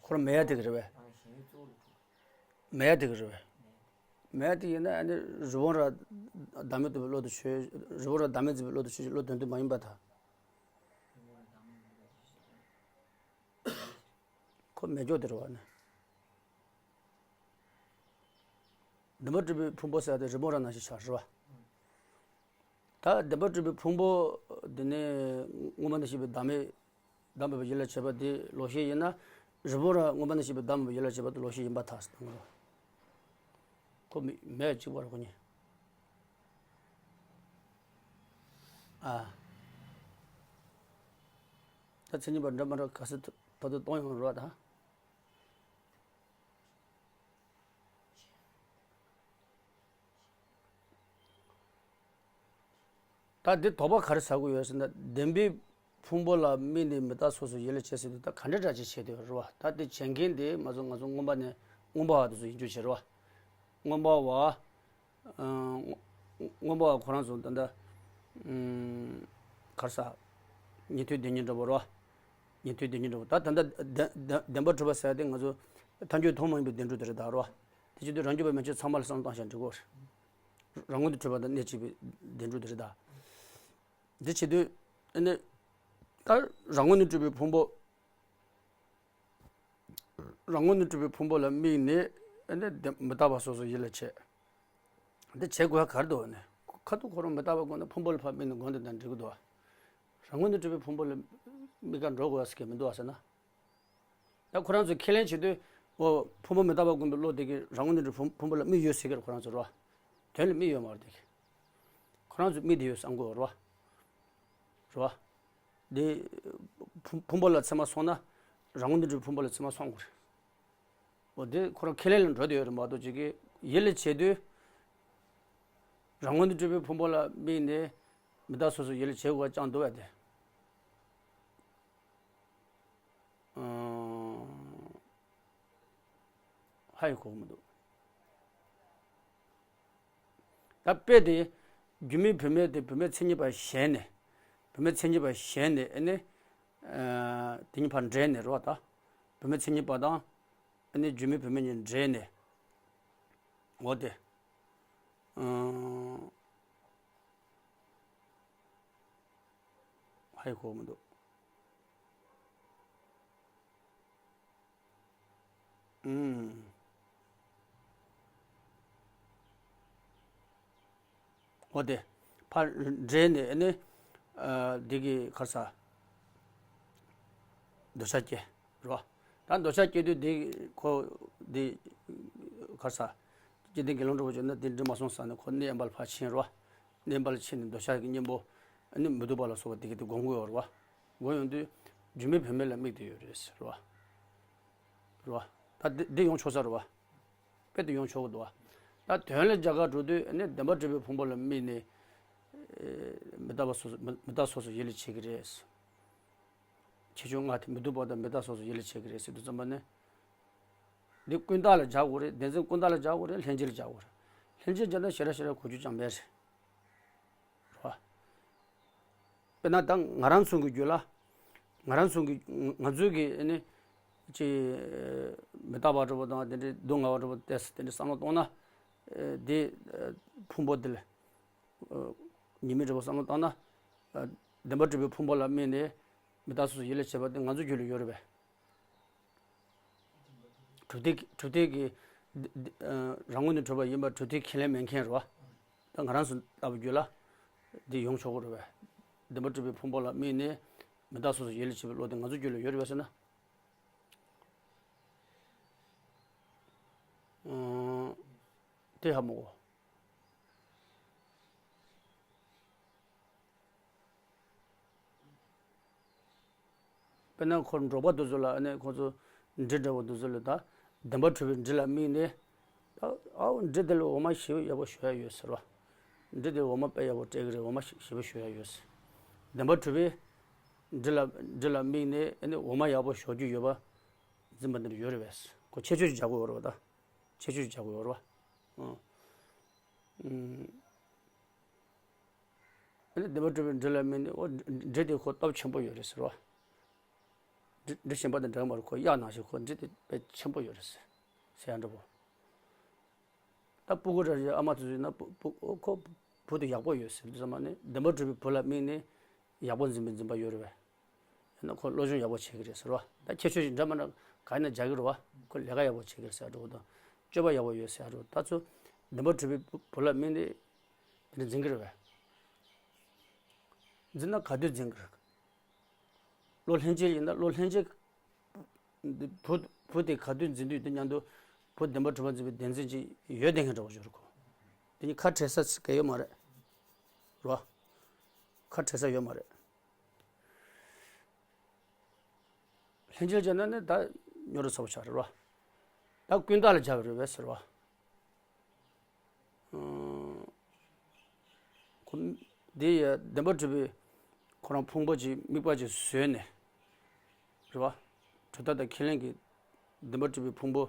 ཁོ་རང་མེད་ཡ་དེ་གི་རེད་པས། མེད་ཡ་དེ་གི་རེད་པས། མེད་ཡ་དེ་ཡིན་ན་ཨ་ནི་རི་བོང་རྭ་བདག་མེད་རྟོགས་པའི་བློ་དེ་ཆོས། རི་བོང་རྭ་བདག་མེད་རྩིས་པའི་བློ་དེ་ཆོས་ཀྱི་བློ་དོན་དུ་མ་ཡིན་པ་དང་། ཁོ་མེད་སྐྱོ་དེ་རེད་པ་ནི། བདེན་པར་གྲུབ་པའི་ཕུང་པོ་ཟེར་ཏེ་རི་བོང་རྭ་ནང་བཞིན་ཆགས་རེད་པ། ད་བདེན་པར་གྲུབ་པའི་ཕུང་པོ་འདི་ནི་མངོན་པར་གནས་ཤེས་པའི་བདག་མེད། བདག་མེད་པའི་ཡུལ་ལ་བྱེད་པ་དེ་ལོག་ཤེས་ཡིན་ན། རི་བོང་རྭ་མངོན་པར་གནས་ཤེས་པའི་བདག་མེད་པའི་ཡུལ་ལ་བྱེད་པ་དེ་ལོག་ཤེས་ཡིན་པར་ཐལ་ཟེར་གཏོང་གི་རེད། ཁོ་མི་མེད་གཅིག་པ་རེད་ཁོ་གཉིས། ཨ། ད་མཚན་ཉིད་པ་འདྲ་མི་འདྲ་ག་ཚོད་ཐུབ་ཐུབ་གཏོང་ཡོང་རོགས་དང་། ད་འདི་དོགས་པ་ག་རེ་ཟ་དགོས་ཡོད་ཟེར་ན། བདེན་པའི་ཕུང་པོ་ལ་དམིགས་ནས་མི་རྟག་སོ་སོའི་ཡུལ་ལ་བྱེད་ཟེར་དུས་ད་ག་འདྲ་འདྲ་ཅིག་བྱེད་དུས་རེད་པ། ད་དེ་བྱེད་མཁན་དེ་ང་ཚོ་ང་ཚོ་མངོན་པ་ནས་མངོན་པ་བ་དེ་ཚོ་ཡིན་རྒྱུ་བྱེད་རེད་པ། མངོན་པ་བ། ཨ། མངོན་པ་བ་ཁོ་རང་ཚོ་ད་ལྟ། ཨུམ། གར་ས། ཉན་ཐོས་སྡེ་གཉིས་འདྲ་པོ་རེད་པ། ཉན་ཐོས་སྡེ་གཉིས་འདྲ་པོ། ད་ད་ལྟ་བདེན་བདེན་བདེན་པར་གྲུབ་པ་ཟེར་དེ་ང་ཚོ་ཐལ་འགྱུར་ཐུན་མོང་མ་ཡིན་པའི་བདེན་གྲུབ་དེ་རེད་ད་རེད་པ། དེ་བྱེད་དུས་རང་རྒྱུད་པ་མན་ཆད་ཚང་མ་ལ་བསམ་བློ་བཏང་བཞག་འགྲིག་གོ། རང་ངོས་ནས་གྲུབ་པ་དང་གནས་གཅིག་པའི་བདེན་གྲུབ་དེ་རེད་ད། འདི་བྱེད་དུས་ཨ་ནི། ད་རང་ངོས་ནས་གྲུབ་པའི་ཕུང་པོ། རང་ངོས་ནས་གྲུབ་པའི་ཕུང་པོ་ལ་དམིགས་ནས་ཨ་ནི་དེ་མི་རྟག་པ་སོ་སོའི་ཡུལ་ལ་བྱེད། འདི་བྱེད་དགོས་ཡ་ག་རེ་འདུག་ནི། ཁ་ཐུག་ཁོ་རང་མི་རྟག་པ་དགོངས་ན་ཕུང་པོ་ལ་ཕར་དམིགས་ནས་དགོངས་དེ་དང་འགྲིག་གི་འདུག་པ། རང་ངོས་ནས་གྲུབ་པའི་ཕུང་པོ་ལ་དམིགས་ཀ་འགྲོ་དགོས་ཡ་ཟེར་གྱི་མི་འདུག་པ་ཟེར་ན། ད་ཁོ་རང་ཚོས་ཁས་ལེན་བྱེད་དུས། འོ། ཕུང་པོ་མི་རྟག་པ་དགོངས་པའི་བློ་དེ་གིས་རང་ངོས་ནས་གྲུབ་ཕུང་ཕུང་པོ་ལ་དམིགས་ཡོད་ཟེར་གྱི་རེད་ཁོ་རང་ཚོ་རེད་པ། དོན་ལ་དམིགས་ཡོད་མ་རེད་དེ་གིས། ཁོ་རང་ཚོས་དམིགས་བསྡད་ཡོད་བསམ་གྱི་ཡོད་རེད་པ། རེད་པ། འདི་ཕུང་ཕུང་པོ་ལ་ཚད་མ་སོང་ན། རང་ངོས་ནས་གྲུབ་ཕུང་པོ་ལ་ཚད་མ་སོང་དགོས་རེད། འོ་དེ་ཁོ་རང་ཁས་ལེན་ལ་འགྲོ་བསྡད་ཡོད་རེད་མ་གཏོགས་ཅིག་གིས་ཡིད་ལ་བྱེད་དུས། རང་ངོས་ནས་གྲུབ་པའི་ཕུང་པོ་ལ་དམིགས་ནས་མི་རྟག་སོ་སོའི་ཡིད་ལ་བྱེད་དགོས་ཀྱང་འདུག་པ་དེ། ཨང་། ཧ་ཡང་གོ་གི་མི་འདུག་ད་དཔེ་དེ། རྒྱུ་མེད་བུད་མེད་དེ་བུད་མེད་མཚན་ཉིད་པ་ཞེན་ནས། བུད་མེད་མཚན་ཉིད་པ་ཞེན་ནས་ཨ་ནི། ཨ། དེ་གཉིས་ཕར་འདྲེས་ནས་རེད་པ་ད། བུད་མེད་མཚན་ཉིད་པ་དང་། ཨ་ནི་རྒྱུ་མེད་བུད་མེད་གཉིས་འདྲེས་ནས། འོ་དེ། ཨང་། ཧ་ཡང་གོ་གི་མི་འདུག་ཨུམ། འོ་དེ། ཕར་འདྲེས་ནས་ཨ་ནི། ཨ། འདི་གི་གར་ས། འདོད་ཆགས་སྐྱེ། རེད་པ། ད་འདོད་ཆགས་སྐྱེ་དུས་འདི་ཁོ། འདི། གར་ས། སྐྱེ་ལྡན་དགེ་སློང་འདྲ་པོ་བྱུང་ན་འདི་འདྲི་མ་སོང་ཟེར་ནས་ཁོ་གནས་དབེན་པ་ལ་ཕར་ཕྱིན་རེད་པ། གནས་དབེན་པ་ལ་ཕྱིན་ནས་འདོད་ཆགས་ཀྱི་གཉེན་པོ། ཨ་ནི་མི་སྡུག་པ་ལ་སོགས་པ་དེ་གི་དེ་སྒོམ་གྱི་ཡོད་རེད་པ། སྒོམ་ཡོང་དུས། རྒྱུ་མེད་བུད་མེད་ལ་དམིགས་བསྡད་ཡོད་རེད་ཟེར་རེད་པ། རེད་པ། ད་འདི་འདི་ཡོང་ཆོག་ས་རེད་པ། དཔེ་དེ་ཡོང་ཆོག་གི་འདུག་པ། ད་དོན་ལ་རྒྱ་གར་འགྲོ་དུས་ཨ་ནི་བདེན་པར་གྲུབ་པའི་ཕུང་པོ་ལ་དམིགས་ནས། ཨེ། མི་རྟག་པ་སོ་སོ་མི་མི་རྟག་སོ་སོ་ཡིད་ལ་བྱེད་ཀྱི་རེད། ཁྱད་ཆོས་ལྔ་དེ་མི་སྡུག་པ་དང་མི་རྟག་སོ་སོ་ཡིད་ལ་བྱེད་ཀྱི་རེད་ཟེར་དུས་ཙམ་པ་ནི། འདི་ཀུན་བཏགས་ལ་སྦྱར་དགོས་རེད། བདེན་འཛིན་ཀུན་བཏགས་ལ་སྦྱར་དགོས་རེད། ལྷན་སྐྱེས་ལ་སྦྱར་དགོས་རེད། ལྷན་སྐྱེས་སྦྱར་ན་ཞེ་དྲག་ཞེ་དྲག་གོ་རྒྱུ་ཅང་མེད་རེད། རེད་པ། དཔེར་ན་ད་ང་རང་ཚོ་གི་རྒྱུད་ལ། ང་རང་ཚོ་གི་ང་ཚོའི་གི་ཨ་ནི། ཅིག་མི་རྟག་པ་འདྲ་པོ་དང་དེ་འདྲའི་སྡུག་བསྔལ་བ་འདྲ་པོ་ཏོག་ཙམ་དེ་འདྲའི་བསམ་བློ་གཏོང་ན། ཨ། དེ། ཨ། ཕུང་པོ་དེ་ལ། ཨ། ཉེས་དམིགས་འདྲ་པོ་བསམ་བློ་བཏང་ན། ཨ། བདེན་པར་གྲུབ་པའི་ཕུང་པོ་ལ་དམིགས་ནས་མི་རྟག་སོ་སོ་ཡིད་ལ་བྱེད་པ་དེ་ང་ཚོའི་རྒྱུད་ལ་ཡོད་རེད་པས། གྲུབ་མཐའི་གྲུབ་མཐའི་གི། འདི་འདི། ཨ། རང་ངོས་ནས་གྲུབ་པ་ཡིན་པ་གྲུབ་མཐའི་ཁས་ལེན་མེད་མཁན་རེད་པ། ད་ང་རང་ཚོ་ལྟ་བུ་རྒྱུད་ལ་འདི་ཡོང་ཆོག་གི་རེད་པས། བདེན་པར་གྲུབ་པའི་ཕུང་པོ་ལ་དམིགས་ནས་མི་རྟག་སོ་སོ་ཡིད་ལ་བྱེད་པའི་བློ་དེ་ང་ཚོའི་རྒྱུད་ལ་ཡོད་རེད་པས་ཟེར་ན། ཨང་། དེ་ཧ་མ་གོ། དཔེར་ན་ཁོ་འབྲོག་པ་དེ་ཚོ་ལ་ཨ་ནི་ཁོ་ཚོ་འབྲི་འདྲ་པོ་དེ་ཚོ་ལ་ད་བདེན་པར་གྲུབ་པའི་འབྲི་ལ་དམིགས་ནས། ད་ཨའོ་འབྲི་དེ་ལ་འོ་མ་ཞེ་པོ་ཡག་པོ་བཞོ་ཡ་ཡོད་ཟེར་བ། འབྲི་དེ་འོ་མ་དཔེ་ཡག་པོ་སྤྲད་ཀྱི་རེད། འོ་མ་ཞེ་ཞེ་པོ་བཞོ་ཡ་ཡོད་ཟེར། བདེན་པར་གྲུབ་པའི་འབྲི་ལ་འབྲི་ལ་དམིགས་ནས་ཨ་ནི་འོ་མ་ཡག་པོ་བཞོ་རྒྱུ་ཡོད་པ་འཛིན་པ་འདི་འདྲ་ཡོད་རེད་པས། ཁོ་ཁྱད་ཆོས་ཅིག་སྦྱར་དགོས་ཡོད་རེད་པ་ད། ཁྱད་ཆོས་ཅིག་སྦྱར་དགོས་ཡོད་རེད་བ། ཨང་། ཨ་ནི་བདེན་པར་གྲུབ་པའི་འབྲས་ལ་དམིགས་ནས་འོ་འབྲས་དེ་ཁོ་སྟོབས་ཆེན་པོ་ཡོད་རེད་ཟེར་བ། འབྲས་འབྲས་གཞན་པ་དང་འདྲ་མ་རེད། ཁོ་གཡག་ནང་བཞིན་ཁོ་འབྲས་དེ་དཔེ་ཆེན་པོ་ཡོད་རེད་ཟེར་ཟེར་ཡ་འདྲ་པོ། ད་སྤུ་གུ་འདྲ་ཞིག་ཨ་མ་ཚོ་ཡིན་ན་སྤུ་སྤུ་ཨོ་ཁོ་བུ་དེ་ཡག་པོ་ཡོད་ཟེར་དུས་ཙམ་པ་ནི་བདེན་པར་གྲུབ་པའི་བུ་ལ་དམིགས་ནས་ཡག་པོ་འཛིན་པའི་འཛིན་པ་ཡོད་རེད་པས། ཡང་ན་ཁོ་སློབ་སྦྱོང་ཡག་པོ་བྱེད་ཀྱི་རེད་ཟེར་བ། ད་ཁྱད་ཆོས་ཤིག་འདྲ་མི་འདྲ་ག་ཡིན་ན་སྦྱར་གྱི་རེད་བ། ཁོ་ལས་ཀ་ཡག་པོ་བྱེད་ཀྱི་རེད་ཟེར་འགྲོ་གི་དང་། སྤྱོད་པ་ཡག་པོ་ཡོད་ཟེར་འགྲོ། ད་ཚོ་བདེན་པར་གྲུབ་པའི་བུ་ལ་དམིགས་ནས་དེ་འདྲ་འཛིན་གྱི་རེད་པས། འཛིན་ན་ག་དུས་འཛིན་གྱི་རེད། བློ་ལྷན་སྐྱེས་ཡིན་ན་བློ་ལྷན་སྐྱེས། འདི་བུ་བུ་དེ་ག་དུས་འཛིན་དུས་དེ་མཉམ་དུ་བུ་བདེན་པར་གྲུབ་པ་འཛིན་པའི་བདེན་འཛིན་ཅིག་ཡོད་བསྡད་མཁན་འདྲ་བོ་ཞིག་རེད་ཁོ། དེ་གཉིས་ཁ་བྲལ་ས་ག་ཡོད་མ་རེད། རོ། ཁ་བྲལ་ས་ཡོད་མ་རེད། ལྷན་སྐྱེས་བྱས་ན་ནི་ད་སྨྱོ་རུ་ཚ་པོ་ཆགས་རེད་རོ། ད་ཀུན་བརྟགས་ལ་སྦྱར་བ་རེད་པས་ཟེར་བ། ཁོ་འདི་ཡ་བདེན་པར་གྲུབ་པའི་ཁོ་རང་ཕུང་པོ་ཅིག་དམིགས་པ་ཅིག་བཟོས་ནས་རེད་བ། གྲུབ་མཐའ་དང་ཁས་ལེན་གྱི་བདེན་པར་གྲུབ་པའི་ཕུང་པོ་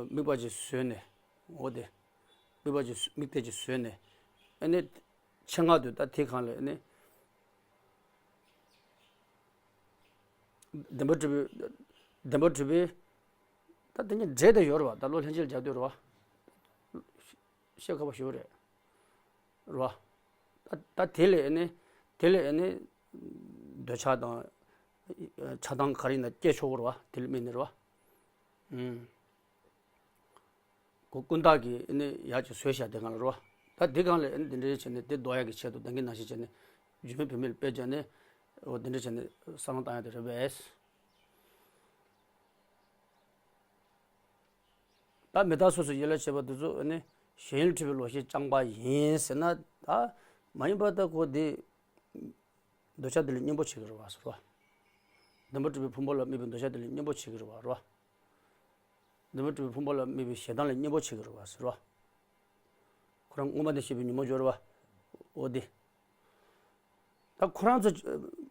དམིགས་པ་ཅིག་བཟོས་ནས། འོ་དེ་དམིགས་པ་ཅིག་དམིགས་གཏད་ཅིག་བཟོས་ནས། ཨ་ནི་ཆེད་མངགས་དུ་ད་དེ་གང་ལས་ཨ་ནི་བདེན་པར་གྲུབ་པའི་བདེན་པར་གྲུབ་པའི། ད་དེ་ཉིད་འབྲས་དེ་ཡོད་རེད་བ། ད་བློ་ལྷན་སྐྱེས་རྒྱག་དུས་རེད་བ། བཤད་ཁག་པོ་ཞིག་རེད། རེད་བ། ད་ད་དེ་ལས་ཨ་ནི་དེ་ལས་ཨ་ནི་འདོད་ཆགས་དང་ཆགས་སྡང་ག་རེ་ཡིན་ན་སྐྱེ་ཆོག་གི་རེད་བ། དེ་ལས་དམིགས་ནས་རེད་བ། ཨུམ། ཁོ་ཀུན་བརྟགས་ཀྱིས་ཨ་ནི་ཡག་ཅིག་བཟོས་བཞག་དེ་གང་ལ་རེད་བ། ད་དེ་གང་ལས་ཨ་ནི་དེ་འདྲའི་བྱས་ནས་དེ་ཟློག་ཡག་གི་ཆེད་དུ་ད་གིན་ནང་བཞིན་བྱས་ནས་རྒྱུད་སྨིན་བུད་མེད་ལ་དཔེ་བྱས་ནས་འོ་དེ་འདྲ་བྱས་ནས་བསམ་བློ་བཏང་ཡག་དེ་རེད་པས། ད་མི་རྟག་སོ་སོའི་ཡུལ་ལ་བྱེད་པ་དེ་ཚོ་ནི་ཞེན་ཡུལ་འཁྲུལ་པའི་ལོག་ཤེས་རྐྱང་པ་ཡིན་ཟེར་ན། ད་མ་ཡིན་པ་ད་ཁོ་དེ་འདོད་ཆགས་དེ་ལ་གཉེན་པོ་བྱེད་ཀྱི་རེད་བ་ཟེར་བ། བདེན་པར་གྲུབ་པའི་ཕུང་པོ་ལ་དམིགས་པའི་འདོད་ཆགས་དེ་ལ་གཉེན་པོ་བྱེད་ཀྱི་རེད་བ་རེད་བ། བདེན་པར་གྲུབ་པའི་ཕུང་པོ་ལ་དམིགས་པའི་ཞེ་སྡང་ལ་གཉེན་པོ་བྱེད་ཀྱི་རེད་བ་ཟེར་བ། ཁོ་རང་མངོན་པ་དང་བཞི་པའི་ཉོན་མོངས་སྦྱོར་བ། འོ་དེ། ད་ཁོ་རང་ཚོ་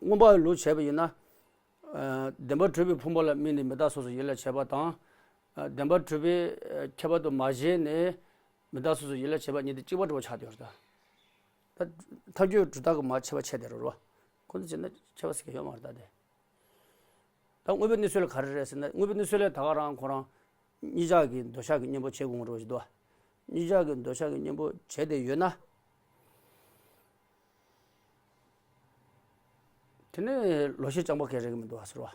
མངོན་པ་ལུགས་བྱས་པ་ཡིན་ན། ཨ་བདེན་པར་གྲུབ་པའི་ཕུང་པོ་ལ་དམིགས་ནས་མི་རྟག་སོ་སོའི་ཡུལ་ལ་བྱེད་པ་དང་། ཨ་བདེན་པར་གྲུབ་པའི་ཨ་ཁྱད་པར་དུ་མ་བྱས་ནས་མི་རྟག་སོ་སོའི་ཡུལ་ལ་བྱེད་པ་གཉིས་དེ་གཅིག་པ་འདྲ་བོ་ཆགས་བསྡད་ཡོད་རེད་ད། ད་ཐལ་འགྱུར་གྲུབ་མཐའ་གི་མ་ཁྱད་པར་ཕྱེ་བསྡད་རེད་རོ། ཁོ་ཚོ་བྱས་ན་ཁྱད་པར་ཟེར་མཁན་ཡོད་མ་རེད་ད་དེ། ད་དངོས་པོའི་གནས་ཚུལ་ལ་ག་རེ་རེད་ཟེར་ན། དངོས་པོའི་གནས་ཚུལ་ལ་ད་ག་རང་ཁོ་རང་གཉིས་ཆར་གྱི་འདོད་ཆགས་ཀྱི་གཉེན་པོ་བྱེད་དགོས་ཀྱི་རེད་ཟེར་འདུག་གཉིས་ཆར་གྱི་འདོད་ཆགས་ཀྱི་གཉེན་པོ་བྱས་ཏེ་ཡོད་ན། དེ་ནས་ལོག་ཤེས་རྐྱང་པ་གང་ཡང་རེག་གི་མི་འདུག་ཟེར་བ།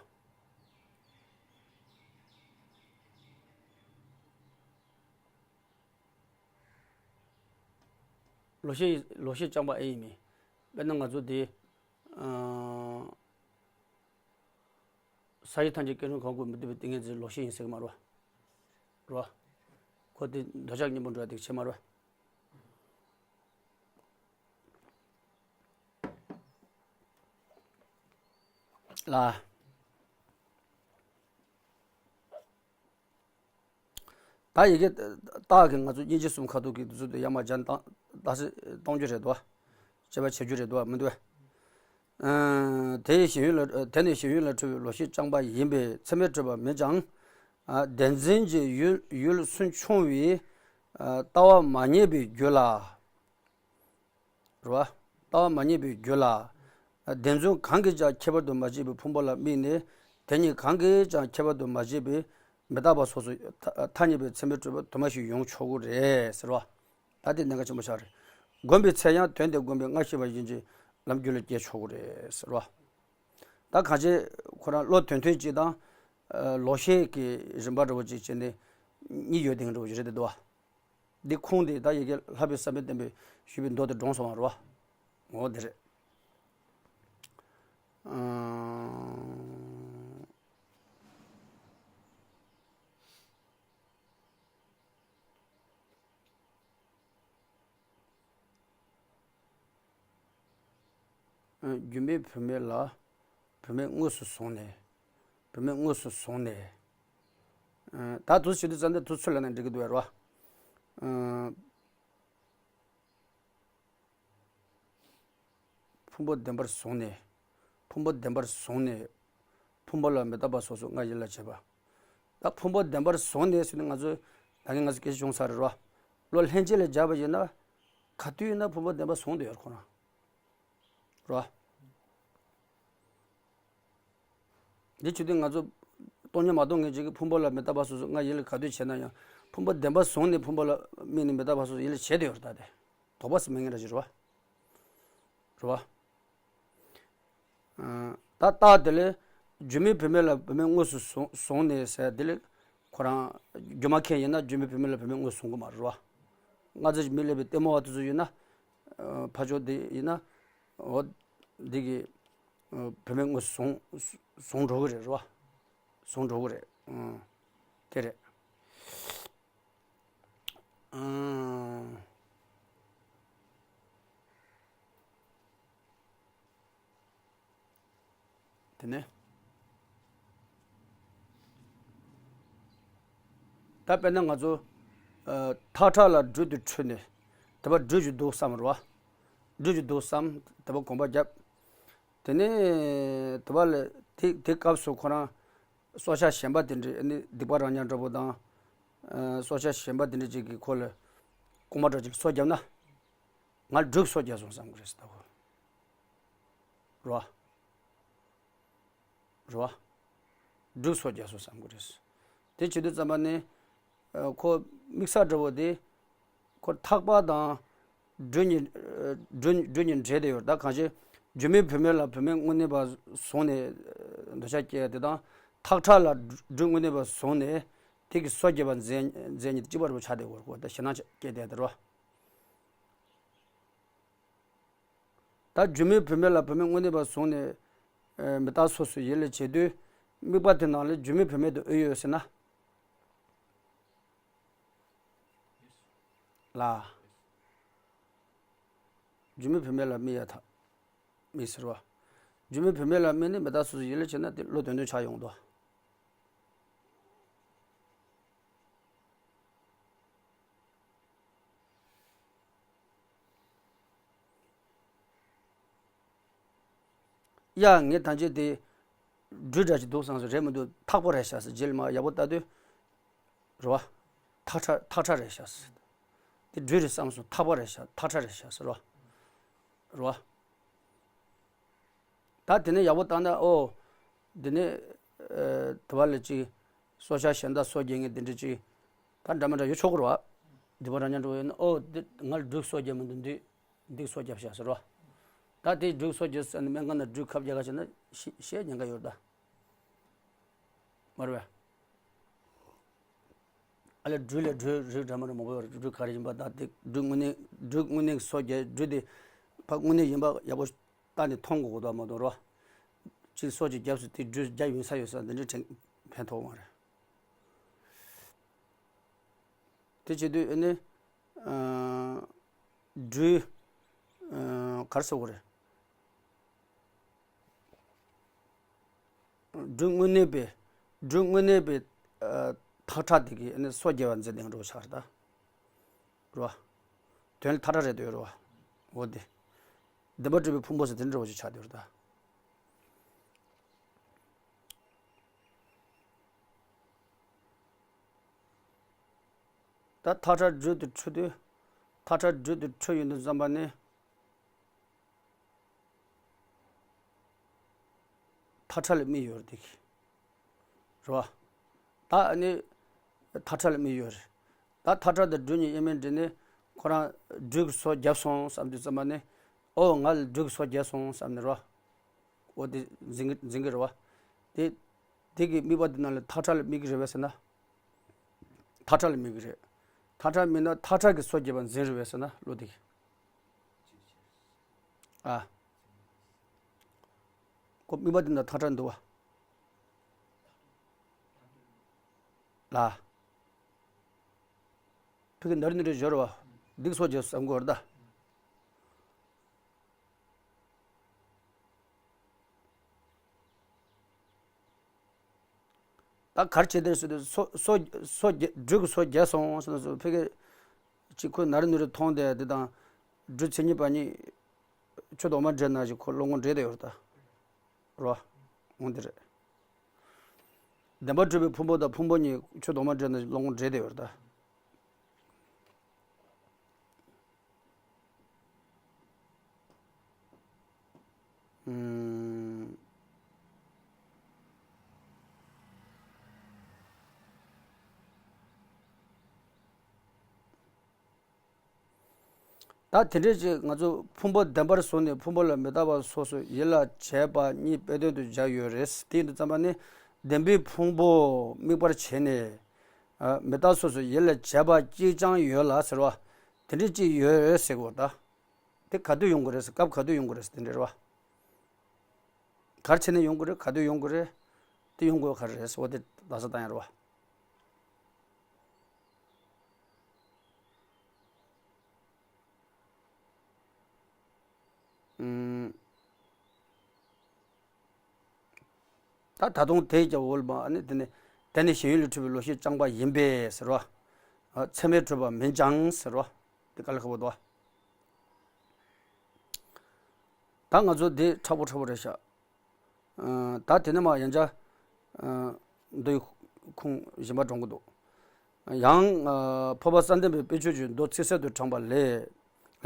ལོག་ཤེས་ལོག་ཤེས་རྐྱང་པ་ཨེ་ཡིན་མིན། དཔེར་ན་ང་ཚོ་དེ་ཨ། ས་ཡི་ཐམས་ཅད་སྐྱེ་རུང་གང་ཀུན་མི་སྡུག་པའི་ཏིང་ངེ་འཛིན་ལོག་ཤེས་ཡིན་ཟེར་གི་མ་རེད་བ། རེད་བ། ཁོ་དེ་འདོད་ཆགས་གཉེན་པོ་འགྲོ་བ་དེ་བྱེད་མ་རེད་བ། ལ། ད་ཡི་གེ་རྟགས་ཀྱི་ང་ཚོ་སྙིང་རྗེ་གསུམ་ཁ་ཐུག་གི་དུས་ཚོད་དུ་ཡར་མར་སྦྱར་བཏང་ད་སེ་གཏོང་རྒྱུ་རེད་དོ། དཔྱད་པ་བྱེད་རྒྱུ་རེད་དོ་མི་འདུག་བས། ཨ་དེ་ཡི་ཞེན་ཡུལ་ལ་དེ་ནི་ཞེན་ཡུལ་ལ་འཁྲུལ་བའི་ལོག་ཤེས་རྐྱང་པ་ཡིན་པས་ཚད་མས་གྲུབ་པ་མིན་ཀྱང་། ཨ་བདེན་འཛིན་གྱི་ཡུལ་ཡུལ་སུན་ཕྱུང་བའི་ཨ་ལྟ་བ་མ་རྙེད་པའི་རྒྱུད་ལ། རེད་བ། ལྟ་བ་མ་རྙེད་པའི་རྒྱུད་ལ། བདེན་རྫུན་གང་གིས་ཀྱང་ཁྱད་པར་དུ་མ་བྱས་པའི་ཕུང་པོ་ལ་དམིགས་ནས་དེ་གཉིས་གང་གིས་ཀྱང་ཁྱད་པར་དུ་མ་བྱས་པའི་མི་རྟག་པ་སོ་སོ་ཐ་ཐ་སྙད་པའི་ཚད་མས་གྲུབ་པ་དུ་མ་ཞིག་ཡོང་ཆོག་གི་རེད་ཟེར་བ། ད་དེ་གནད་འགག་ཆེན་པོ་ཆགས་རེད། བསྒོམ་པའི་ཚེ་ཡང་དོན་དེ་བསྒོམས་པའི་སྔ་ཕྱི་བ་ཡིན་གྱི་ལམ་རྒྱུད་ལ་སྐྱེ་ཆོག་གི་རེད་ཟེར་བ། ད་གང་ཅི་ཁོ་རང་བློ་དོན་མཐུན་གཅིག་དང་། ལོག་ཤེས་ཀྱི་རིམ་པ་འདྲ་བོ་གཅིག་བྱས་ནས་གཉིས་ཡོད་དེ་འདྲ་བོ་ཞིག་རེད་དེ་འདུག་བ། འདི་ཁུངས་དེ་ད་ཡ་གི་ལྷག་པའི་བསམ་པའི་བསྟན་པའི་ཞུས་པའི་མདོ་དེ་དྲངས་སོང་བ་རེད་བ། འོ་དེ་རེད། ཨང་། རྒྱུད་སྨིན་བུད་མེད་ལ། བུད་མེད་དངོས་སུ་བཟུང་ནས། བུད་མེད་དངོས་སུ་བཟུང་ནས། ད་དུ་བྱེད་དུས་ཙམ་དུ་དུ་ཚུར་ལ་ན་འགྲིག་གི་འདུག་བས་རོ། ཕུང་པོ་བདེན་པར་བཟུང་ནས། ཕུང་པོ་བདེན་པར་བཟུང་ནས། ཕུང་པོ་ལ་མི་རྟག་པ་སོ་སོ་སྔ་ཡིད་ལ་བྱེད་པ། ད་ཕུང་པོ་བདེན་པར་བཟུང་ནས་ཟེར་ནས་ང་ཚོས་ད་ ད་གིན་ང་ཚོ་སྐད་ཆ་བྱུང་ཚར་རེད་བ། བློ་ལྷན་སྐྱེས་ལ་སྦྱར་བ་ཡིན་ན། ག་དུས་ཡིན་ན་ཕུང་པོ་བདེན་པ་བཟུང་བསྡད་ཡོད་རེད་ཁོ་རང་། རེད་བ། འདི་བྱེད་དུས་ང་ཚོ་སྟོང་ཉིད་མ་རྟོགས་མཁན་ཅིག་གིས་ཕུང་པོ་ལ་མི་རྟག་པ་སོ་སོ་ང་ཡིད་ལ་ག་དུས་བྱས་ན་ཡང་ཕུང་པོ་བདེན་པ་བཟུང་ནས་ཕུང་པོ་ལ་དམིགས་ནས་མི་རྟག་པ་སོ་སོ་ཡིད་ལ་བྱས་བསྡད་ཡོད་རེད་ད་དེ། དོགས་པ་ཟེར་མེད་མཁན་འདྲ་ཞིག་རེད་བ། རེད་བ། ད་རྟགས་དེ་ལས་སྒྱུ་མའི་བུད་མེད་ལ་བུད་མེད་དངོས་སུ་བཟུང་བཟུང་ནས་ཟེར་དེ་ལས་ཁོ་རང་སྒྱུ་མ་མཁན་ཡིན་ན་སྒྱུ་མའི་བུད་མེད་ལ་བུད་མེད་དངོས་སུ་བཟུང་གི་མ་རེད་བ། སྔ་རྗེས་མི་ལས་པའི་ལྟད་མོ་བ་དེ་ཚོ་ཡིན་ན། ཕ་ཕྱོགས་དེ་ཡིན་ན། འོ། འདི་གི་བུད་མེད་དངོས་སུ་བཟུང་བཟུང་འགྲོ་གི་རེད་རེད་བ། བཟུང་འགྲོ་གི་རེད། དེ་རེད། དེ་ནས། ད་དཔེར་ན་ང་ཚོ། ཐག་ཁྲ་ལ་སྦྲུལ་དེ་འཕྲུལ་ནས། དེ་པ་སྦྲུལ་ཞིག་འདུག་བསམ་རེད་བ། སྦྲུལ་ཞིག་འདུག་བསམ་དེ་པ་གོམ་པ་བརྒྱབ། དེ་ནས་དེ་པ་ལ་དེ་དེ་སྐབས་སུ་ཁོ་རང་། སྲོག་ཆགས་གཞན་པ་དེ་འདྲས་ནི་སྡིག་པ་རང་ཉར་འདྲ་པོ་དང་། སྲོག་ཆགས་གཞན་པ་དེ་འདྲས་ཅིག་གིས་ཁོ་ལ་རྐུན་མ་འདྲ་ཅིག་སྲོག་བརྒྱབ་ན། ང་སྦྲུལ་སྲོག་བརྒྱབ་སོང་བསམ་གི་རེད་ཟེར་ད་གོ། རེད་བ། རེད་བ། སྦྲུལ་སྲོག་བརྒྱབ་སོང་བསམ་གི་རེད། དེ་བྱེད་དུས་ཙམ་པ་ནི། ཁོ་དམིགས་བསལ་འདྲ་བོ་དེ། ཁོ་ཐག་པ་དང་། སྦྲུལ་གཉིས། སྦྲུལ་སྦྲུལ་གཉིས་འདྲེས་བསྡད་ཡོད་ད་གང་ཞིག་སྒྱུ་མའི་བུད་མེད་ལ་བུད་མེད་དངོས་གནས་པ་བཟུང་ནས། འདོད་ཆགས་སྐྱེ་ཡ་དེ་དང་། ཐག་ཁྲ་ལ་སྦྲུལ་དངོས་གནས་པ་བཟུང་ནས། དེ་གི་སྲོག་བརྒྱབ་པ་མཚན་མཚན་ཉིད་གཅིག་པ་རེད་པ་ཆགས་བསྡད་ཡོད་རེད་ཁོ་ད་ཞེད་སྣང་སྐྱེ་བསྡད་དེ་རེད་བ། ད་སྒྱུ་མའི་བུད་མེད་ལ་བུད་མེད་དངོས་གནས་པ་བཟུང་ནས། མི་རྟག་སོ་སོའི་ཡིད་ལ་བྱེད་དུས། དམིགས་པ་དེ་ནང་ལ་སྒྱུ་མའི་བུད་མེད་དེ་ཨེ་ཡོད་ཟེར་ན། ལ། སྒྱུ་མའི་བུད་མེད་ལ་དམིགས་ཡ་ཐག་དམིགས་ཟེར་བ། སྒྱུ་མའི་བུད་མེད་ལ་དམིགས་ནས་མི་རྟག་སོ་སོའི་ཡིད་ལ་བྱེད་ན་དེ་བློ་དོན་དོན་ཆགས་ཡོང་དོ། ཡ་ངས་ཐམས་ཅད་དེ། སྦྲུལ་འདྲ་ཞིག་འདུག་བསམ་སོང་རེད་མི་འདུག་ཐག་པ་རེད་ཤག་ཟེར་རྗེས་ལ་མ་ཡག་པོ་ལྟ་དུས། རེད་བ། ཐག་ཁྲ་ཐག་ཁྲ་རེད་ཤག་ཟེར། དེ་སྦྲུལ་རེད་བསམ་སོང་ཐག་པ་རེད་ཤག་ཐག་ཁྲ་རེད་ཤག་ཟེར་བ། རེད་བ། ད་དེ་ནས་ཡག་པོ་བལྟས་ན་ཨོ། འདི་ནས། ཨ། དེ་བ་ལ་ཅིག་སྲོག་ཆགས་གཞན་དག་སྲོག་སྐྱེ་མཁན་དེ་འདྲ་ཅིག་ད་འདྲ་མི་འདྲ་ཡོད་ཆོག་གི་རེད་བ། སྡིག་པ་རང་ཉར་འགྲོ་ཡོད་ན་ཨོ་འདི་ང་ལ་སྦྲུལ་སྲོག་སྐྱེ་མི་འདུག་འདི་འདི་སྲོག་སྐྱེས་ཤག་ཟེར་བ། ད་དེ་སྦྲུལ་སྲོག་སྐྱེས་ཟེར་ནས་སྨན་ཁང་ནང་སྦྲུལ་ཁབ་རྒྱག་ག་བྱས་ན་ཤི་ཤི་ཉེན་ཁ་ཡོད་ད། མ་རེད་བས། ཨ་ལས་སྦྲུལ་ལས་སྦྲུལ་རིགས་འདྲ་མི་འདྲ་མང་པོ་ཡོད་རེད། སྦྲུལ་ག་རེ་ཡིན་པ་དང་དེ་སྦྲུལ་དངོས་གནས་སྦྲུལ་དངོས་གནས་སྲོག་སྐྱེས་སྦྲུལ་དེ་ཕ་དངོས་གནས་ཡིན་པ་ཡག་པོ་བལྟས་ནས་མཐོང་དགོས་གོ་ད་མ་གཏོགས་རོ། གཅིག་སྲོག་ཅིག་བརྒྱབ་སོང་དེ་སྦྲུལ་རྒྱག་ཡོང་ས་ཡོད་ས་འདི་འདྲའི་དྲན་ཕན་ཐོགས་མ་རེད། དེ་བྱེད་དུས་ཨ་ནི། ཨ། སྦྲུལ། ཨ། ག་རེ་ཟེར་དགོས་རེད། སྦྲུལ་དངོས་གནས་པའི། སྦྲུལ་དངོས་གནས་པའི། ཨ། ཐག་ཁྲ་དེ་གིས་ཨ་ནི་སྲོག་སྐྱེ་བ་མཛད་དེ་འགྲོ་ཆགས་རེད་ད། རེད་བ། དོན་ལ་ཐག་ཁྲ་རེད་འདོད་རེད་བ། འོ་དེ། བདེན་པར་གྲུབ་པའི་ཕུང་པོ་ཟེར་དེ་འདྲ་བ་ཞིག་ཆགས་བསྡད་ཡོད་རེད་ད། ད་ཐག་ཁྲ་སྦྲུལ་དུ་འཁྲུལ་དུས། ཐག་ཁྲ་སྦྲུལ་དུ་འཁྲུལ་ཡོང་དུས་ཙམ་པ་ནི། ཐག་ཁྲ་ལ་དམིགས་ཡོད་རེད་དེ། རེད་བ། ད་ཨ་ནི། ཐག་ཁྲ་ལ་དམིགས་ཡོད་རེད། ད་ཐག་ཁྲ་དང་སྦྲུལ་གཉིས་དབྱེར་མེད་འདྲེས་ནས་ཁོ་རང་སྦྲུལ་གྱི་སྲོག་བརྒྱབ་སོང་བསམ་དུས་ཙམ་པ་ནི། ཨོ་ང་ལ་སྦྲུལ་གྱི་སྲོག་བརྒྱབ་སོང་བསམ་ནས་རེད་བ། འོ་དེ་འཛིན་གི་འཛིན་གི་རེད་བ། དེ། དེ་གི་དམིགས་པ་དེ་ནང་ལ་ཐག་ཁྲ་ལ་དམིགས་ཀྱི་རེད་བས་ཟེར་ན། ཐག་ཁྲ་ལ་དམིགས་ཀྱི་རེད། ཐག་ཁྲ་དམིགས་ན་ཐག་ཁྲ་གི་སྲོག་བརྒྱབ་པ་འཛིན་རེད་བས་ཟེར་ན་བློ་དེ་གི། ཨ། ཁོ་དམིགས་པ་དེ་ནང་ཐག་ཁྲ་འདུག་བ། ལ། ཕ་གི་ན་རུ་ནི་རུ་སྦྱོར་བ། སྡིག་སྲོག་བརྒྱབ་བསམ་དགོས་རེད་ད། ད་གར་བྱེད་དེར་སུ་དེ་སོ་སོ་སོ་རྒྱ་སྦྲུལ་གྱི་སོ་རྒྱལ་སོང་ཟེར་ན་སུ་ཕ་གི་ཅིག་ཁོས་ན་རུ་ནི་རུ་མཐོང་དེ་དེ་དང་། སྦྲུལ་མཚན་ཉིད་པ་གཉིས་ཆུ་དོག་མ་འདྲེས་ན་ཞིག་ཁོ་བློ་ངོ་འདྲེས་དེ་ཡོད་རེད་ད། རོ། འོང་དེ་རེད། བདེན་པར་གྲུབ་པའི་ཕུང་པོ་དང་ཕུང་པོ་གཉིས་ཆུ་དོག་མ་འདྲེས་ན་ཞིག་བློ་ངོ་འདྲེས་དེ་ཡོད་རེད་ད། ཨུམ། ད་དེ་འདྲའི་ཅིག་ང་ཚོ་ཕུང་པོ་བདེན་པར་བཟུང་ནས་ཕུང་པོ་ལ་མི་རྟག་པ་སོ་སོ་ཡིད་ལ་བྱེད་པ་གཉིས་དཔེ་དོན་དུ་སྦྱར་ཡོད་རེད། དེ་ཡིན་དུས་ཙམ་པ་ནི་བདེན་པའི་ཕུང་པོ་དམིགས་པར་བྱས་ནས། ཨ། མི་རྟག་སོ་སོ་ཡིད་ལ་བྱེད་པ་གཅིག་ཀྱང་ཡོད་ལ་ཟེར་བ། དེ་འདྲའི་གཅིག་ཡོད་ཟེར་གོ་ད། དེ་ག་དུས་ཡོང་གི་རེད་ཟེར། སྐབས་ག་དུས་ཡོང་གི་རེད་ཟེར། དེ་འདྲ་རེད་བ། ག་རེ་བྱས་ནས་ཡོང་གི་རེད། ག་དུས་ཡོང་གི་རེད། དེ་ཡོང་དགོས་ག་རེ་རེད་ཟེར་བ་དེ་ད་ས་བཏང་ཡ་རེད་བ། ཨུམ། ད་ད་དུང་དེའི་རྒྱབ་འོལ་མ་ནི་དེ་ནི། དེ་ནི་ཞེན་ཡུལ་ལས་འཕྲོས་པའི་བློ་ཤེས་རྐྱང་པ་ཡིན་པས་ཟེར་བ། ཨ། ཚད་མས་གྲུབ་པ་མིན་ཀྱང་ཟེར་བ། དེ་དཀའ་ལས་ཁག་པོ་འདུག་བ། ད་ང་ཚོ་འདི་མཁྲེགས་པོ་མཁྲེགས་པོ་རེད་ཤག་ཨ། ད་དེ་ནས་མར་ཡང་བསྐྱར། ཨ། མདོའི་ཁུངས་གཞན་པ་འགྲོ་གི་འདུག་ཡང་། ཨ། འཕགས་པ་བསམ་གཏན་པའི་དཔེ་ཆོས་ཀྱི་མདོ་ཚིག་གསལ་དུ་དྲངས་པ་ལས།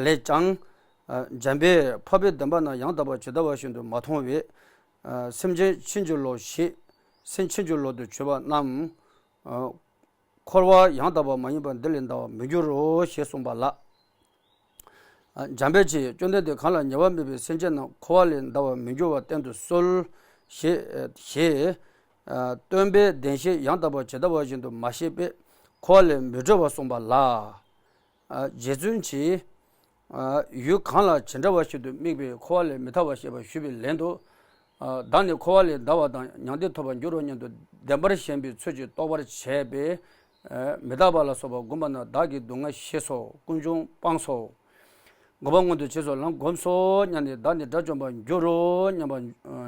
ལས་ཀྱང་། ཨ། འཇམ་དཔལ་འཕགས་པའི་བདེན་པ་རྣམས་ཡང་དག་པར་ཇི་ལྟ་བ་བཞིན་དུ་མ་མཐོང་བས། ཨ། སེམས་ཅན་ཕྱིན་ཅི་ལོག་ཞེས་སེམས་ཕྱིན་ཅི་ལོག་ཏུ་བརྗོད་པ་རྣམས། ཨ། འཁོར་བ་ཡང་དག་པ་མ་ཡིན་པ་འདི་ལས་འདའ་བར་མི་འགྱུར་རོ་ཞེས་གསུངས་པ་ལགས། ཨ། འཇམ་དཔལ་གྱིས་བཅོམ་ལྡན་འདས་གང་ལ་ཉེ་བར་དམིགས་པའི་སེམས་ཅན་རྣམས་འཁོར་བ་ལས་འདའ་བར་མི་འགྱུར་བ་བསྟན་དུ་གསོལ་ཞེས། ཞེས། ཨ། སྟོན་པས་བདེན་བཞི་ཡང་དག་པར་ཇི་ལྟ་བ་བཞིན་དུ་མ་བཤད་པས་འཁོར་བ་ལས་མི་གྲོལ་བར་གསུངས་པ་ལགས། ཨ། རྗེ་བཙུན་གྱིས། ཨ། ཡུལ་གང་ལ་ཇི་འདྲ་བ་ཞིག་ཏུ་དམིགས་པའི་འཁོར་བ་ལས་མི་ཐར་བར་བཤད་པ་ཞུས་པའི་ལན་དུ། ཨ། བདག་ནི་འཁོར་བ་ལས་འདའ་བ་དང་མྱང་འདས་ཐོབ་པར་འགྱུར་རོ་སྙམ་དུ་བདེན་པར་ཞེན་པའི་ཚུལ་གྱིས་རྟོག་པར་བྱས་པས། ཨ། མི་རྟག་པ་ལ་སོགས་པ་བསྒོམས་པ་ན་བདག་གི་སྡུག་བསྔལ་ཞི་སོ། ཀུན་འབྱུང་སྤངས་སོ། འགོག་པ་མངོན་དུ་བྱས་སོ། ལམ་བསྒོམས་སོ་སྙམ་ནས་བདག་ནི་དགྲ་བཅོམ་པར་འགྱུར་རོ་སྙམ་པ་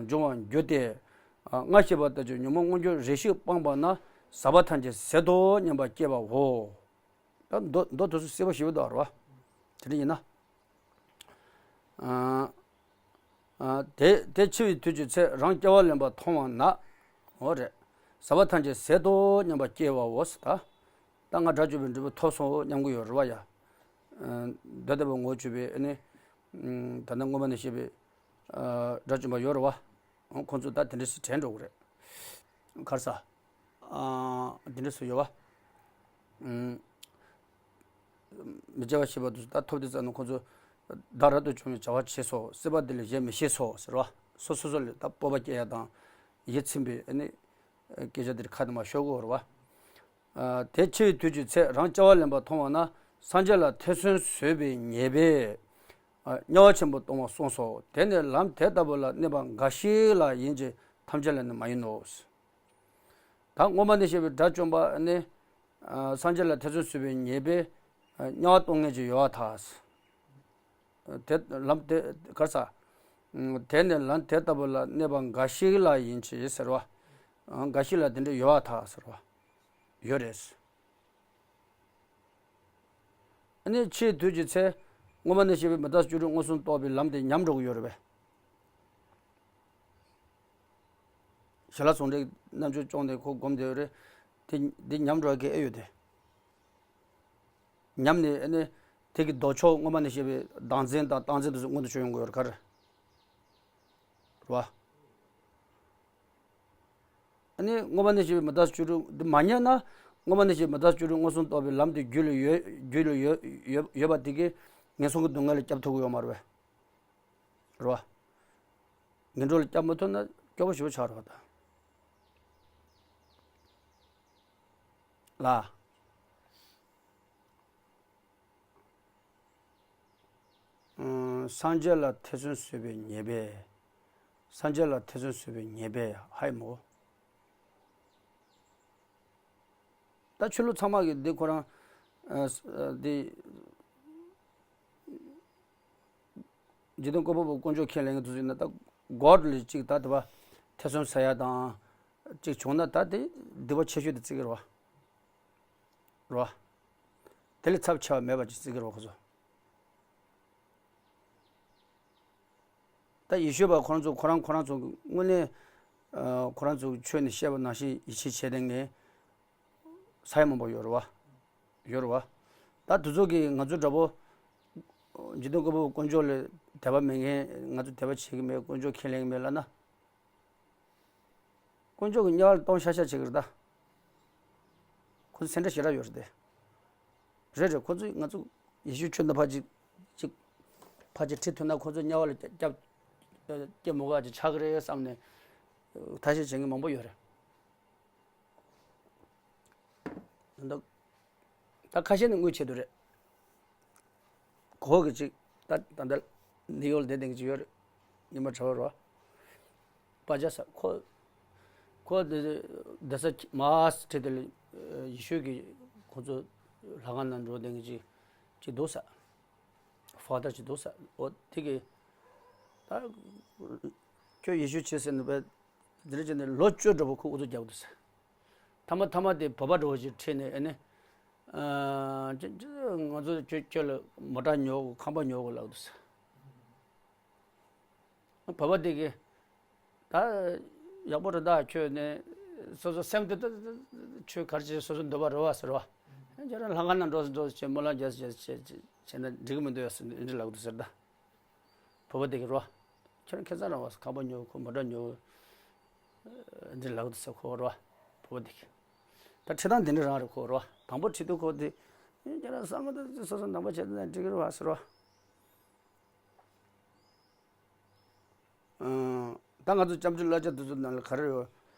འབྱུང་བར་འགྱུར་ཏེ། ཨ། སྔར་བཤད་པ་ལྟར་གྱི་ཉོན་མོངས་མངོན་གྱུར་རེ་ཞིག་སྤངས་པ་ན་ཟག་པ་ཐམས་ཅད་ཟད་དོ་སྙམ་པ་སྐྱེ་བའོ། ད་མདོ་མདོ་དེ་ཚོ་གསལ་པོ་ཞེ་པོ་འདུག་རེད་བ། དེ་འདྲ་ཡིན་ན། ཨ། ཨ། དེ་དེ་འཆི་བའི་དུས་ཀྱི་ཚེ་རང་སྐྱེ་བ་ལེན་པར་མཐོང་བ་ན། འོ་རེད། ཟག་པ་ཐམས་ཅད་ཟད་དོ་སྙམ་པ་སྐྱེ་བའོ། ད་ད་ང་དགྲ་བཅོམ་པའི་འབྲས་བུ་ཐོབ་སོང་སྙམ་གྱི་ཡོད་རེད་བ་ཡ། ཨ། འདོད་ལྡན་པའི་ངོ་བོ་བཅུ་པའི་ཨ་ནི། ཨ། ད་ལྟ་སྔོན་མ་ནས་བཤད་པའི། ཨ། དགྲ་བཅོམ་པ་ཡོད་རེད་བ། ཁོང་ཚོ་ད་དེ་འདྲ་ཞིག་དྲན་འགྲོ་གི་རེད། ག་རེ་ཟ། ཨ། དེ་འདྲ་སུ་ཡོད་བ། ཨུམ། མི་སྐྱེ་བ་ཤེས་པ་དེ་ཚོ་ད་ཐོབ་དུས་ཙམ་ན་ཁོང་ཚོ། བདག་རབ་ཏུ་བྱུང་བའི་བྱ་བ་བྱས་སོ། སྲིད་པ་འདི་ལས་གཞན་མི་ཤེས་སོ་ཟེར་བ། སོ་སོ་སོ་ལ་ད་སྤོབས་པ་སྐྱེ་ཡ་དང་། ཡིད་ཚིམ་པའི་ཨ་ནི། སྐད་ཆ་འདིར་ཁ་དེ་མ་ཤོར་དགོས་རེད་བ། ཨ། དེ་འཆི་བའི་དུས་ཀྱི་ཚེ་རང་སྐྱེ་བ་ལེན་པར་མཐོང་བ་ན་སངས་རྒྱས་ལ་ཐེ་ཚོམ་ཟོས་པའི་ཉེས་པས། ཨ། དམྱལ་བ་ཆེན་པོར་ལྟུང་བར་གསུངས་སོ། དེ་ནས་ལམ་དེ་ལྟ་བུ་ལ་གནས་པ་འགའ་ཞིག་ལ་ཡིན་གྱི་ཐམས་ཅད་ལ་ནི་མ་ཡིན་ནོ། ད་སྔོན་མ་ནས་བཤད་པའི་དགྲ་བཅོམ་པ་ནི། ཨ། སངས་རྒྱས་ལ་ཐེ་ཚོམ་ཟོས་པའི་ཉེས་པས། ཨ། དམྱལ་བ་ལྟུང་ངེས་ཀྱི་ཡོད་པར་ཐལ། དེ་ལམ་དེ་ག་རེ་ཟ། དེ་ནས་ལམ་དེ་ལྟ་བུ་ལ་གནས་པ་འགའ་ཞིག་ལ་ཡིན་གྱི་ཟེར་བ། འགའ་ཞིག་ལ་དེ་འདྲ་ཡོད་པར་ཐལ་ཟེར་བ། ཡོད་རེད། ཨ་ནི་འཆི་དུས་ཀྱི་ཚེ། སྔོན་མ་ནས་བཤད་པའི་མི་རྟག་སོགས་བཅུ་དྲུག་མངོན་སུམ་རྟོགས་པའི་ལམ་དེ་ཉམས་འགྲོ་གི་ཡོད་རེད་པས། ཞལ་ལག་ཟུང་འབྲེལ་རྣལ་འབྱོར་སྐྱོང་དེ་ཁོ་སྒོམ་བསྡད་ཡོད་རེད། དེ་འདི་ཉམས་འགྲོ་གི་ཨེ་ཡོད་དེ། ཉམས་ནས་ཨ་ནི་དེ་གི་ལྡོག་ཕྱོགས་སྔོན་མ་ནས་བཤད་པའི་བདག་འཛིན་དང་རྟག་འཛིན་དེ་ཚོ་མངོན་དུ་བྱུང་ཡོང་གི་ཡོད་རེད་ག་རེ། རེད་བ། ཨ་ནི་སྔོན་མ་ནས་བཤད་པའི་མི་རྟག་སོགས་བཅུ་དྲུག་འདི་མ་རྙེད་ན། སྔོན་མ་ནས་བཤད་པའི་མི་རྟག་སོགས་བཅུ་དྲུག་མངོན་སུམ་རྟོགས་པའི་ལམ་དེ་རྒྱུད་ལ་ཡོད། རྒྱུད་ལ་ཡོད་ཡོད་ཡོད་པ་དེ་གིས་ངན་སོང་གི་སྡུག་བསྔལ་ལས་སྐྱབས་ཐུབ་ཀྱི་ཡོད་མ་རེད་པས། རེད་བ། ངན་འགྲོ་ལས་སྐྱབས་མ་ཐུབ་ན་སྐྱོ་པོ་ཞེ་པོ་ཆགས་རེད་བ་ད། ལ། ཨ། སངས་རྒྱས་ལ་ཐེ་ཚོམ་ཟོས་པའི་ཉེས་པས། སངས་རྒྱས་ལ་ཐེ་ཚོམ་ཟོས་པའི་ཉེས་པས་ཧའི་མོ། ད་ཆོས་ལུགས་ཚང་མ་གི་འདི་ཁོ་རང་། ཨ། འདི། འཇིག་རྟེན་བཀོད་པ་པོ་དཀོན་མཆོག་ཁས་ལེན་མཁན་དེ་ཚོ་ཡིན་ན་ད་གོཌ་ལ་གཅིག་ད་དེ་བ་ཐེ་ཚོམ་ཟ་ཡ་དང་གཅིག་བྱུང་ན་ད་དེ་སྡིག་པ་ཆེ་ཤོས་དེ་བརྩི་གི་རེད་བ། རེད་བ། དེ་ལས་ཚབས་ཆེ་བ་མེད་པ་ཅིག་བརྩི་གི་རེད་བ་ཁོ་ཚོ། ད་ཡེ་ཤུ་པ་ཁོ་རང་ཚོ་ཁོ་རང་ཁོ་རང་ཚོ་དངོས་གནས། ཨ། ཁོ་རང་ཚོ་ཆོས་ནས་བཤད་པ་ནང་བཞིན་ཡིད་ཆེས་བྱས་བསྡད་མཁན་ས་ཡ་མང་པོ་ཡོད་རེད་བ། ཡོད་རེད་བ། ད་དེ་ཚོ་གིས་ང་ཚོ་འདྲ་པོ་ འཇིག་རྟེན་ཀུན་པོ་དཀོན་མཆོག་ལ་དད་པ་མེད་མཁན། ང་ཚོ་དད་པ་བྱེད་ཀྱི་མེད། དཀོན་མཆོག་ཁས་ལེན་གྱི་མེད་ལབ་ན། དཀོན་མཆོག་གི་དམྱལ་བ་ལ་གཏོང་ཤག་ཤག་བྱེད་ཀྱི་རེད་ད། ཁོ་ཚོ་སེམས་ཁྲལ་ཞེ་དྲག་ཡོད་རེད་དེ། རེད་རེད། ཁོ་ཚོས་ང་ཚོ་ཡེ་ཤུའི་ཆོས་འདི་ཕར་ཅིག་ཅིག་ཕར་ཅིག་ཁྲིད་ཐུབ་ན། ཁོ་ཚོ་དམྱལ་བ་ལ་སྐྱབས་སྐྱབས་མི་དགོས་པ་ཅིག་ཆགས་ཀྱི་རེད་བསམ་ནས་ཐབས་ཤེས་བྱེད་མཁན་མང་པོ་ཡོད་རེད། ད་ད་ཁ་ཤས་ནི་དངུལ་ཆེད་དུ་རེད། གོ་གི་ཅིག་ད་ད་ལྟ་ནིའུ་ཡོག་ལ་བསྡད་བསྡད་མཁན་ཅིག་ཡོད་རེད། ཉི་མ་གྲྭ་པ་རེད་པ། པ་ཇ་ས་ཁོ་ཁོ་འདི་འདི་ས་མ་ཧཱ་ས་ཁྲི་དེ་ལ་ཡེ་ཤུ་གི་ཁོ་ཚོ་ལྷ་ཁང་ནང་འགྲོ་བསྡད་མཁན་ཅིག་ཅིག་འདུག་ས། ཧྥ་དར་ཅིག་འདུག་ས། འོ་དེ་གི་ད་ཁྱོད་ཡེ་ཤུ་ཆོས་ཟེར་ནས་པས་འདི་འདྲ་བྱས་ནས་ལོ་བཅུ་འདྲ་པོ་ཁོ་ཨུ་ཚུགས་རྒྱག་འདུག་ས། མཐའ་མ་མཐའ་མ་དེ་བོད་པ་འདྲ་པོ་ཞིག་ཁྲིད་ནས། ཨ་ནི། ཨ། ཅི་ཅི་ང་ཚོ་ཁྱོད་ཁྱོད་ལ་མོ་ཊ་ཉོ་དགོས། ཁང་པ་ཉོ་དགོས་ལབ་འདུག་ས། བོད་པ་དེ་གིས་ད་ཡག་པོ་རེད་ད། ཁྱོད་ནི་སོ་སོ་སེམས་དེ་ད་ད་ད་ཁྱོད་ག་རེ་བྱེད། སོ་སོ་འདོད་པ་རེད་པ་ཟེར་བ། ཁྱོད་རང་ལྷ་ཁང་ནང་འགྲོ་ཟེར་འགྲོ་ཟེར་བྱས། སྨོན་ལམ་རྒྱག་ཟེར་རྒྱག་ཟེར་བྱས་བྱས་ན་འགྲིག་གི་མི་འདུག་ཡ་ཟེར་འདི་འདྲ་ལབ་འདུག་ཟེར་ད། བོད་པ་དེ་གིས་རོ། ཁྱོད་རང་ཁེ་བཟང་རང་བ་ཁང་པ་ཉོ། ཁོ་མོ་ཊ་ཉོ། འདི་ལབ་འདུག་ས་ཁོ་རོ། བོད་པ་དེ་གིས། ད་ཁྲིད་སྟངས་འདི་འདྲ་རང་རེད་ཁོ་རོ། དང་པོ་ཁྲིད་དུས་ཁོ་དེ་ཁྱོད་རང་བསམ་བློ་དེ་སོ་སོ་ནང་པ་བྱས་ན་འགྲིག་གི་རེད་པ་ཟེར་རོ། ཨང་། ད་ང་ཚོ་སྐྱབས་འགྲོའི་བསླབ་བྱ་དེ་ཚོ་ནང་ལ་ག་རེ་ཡོད།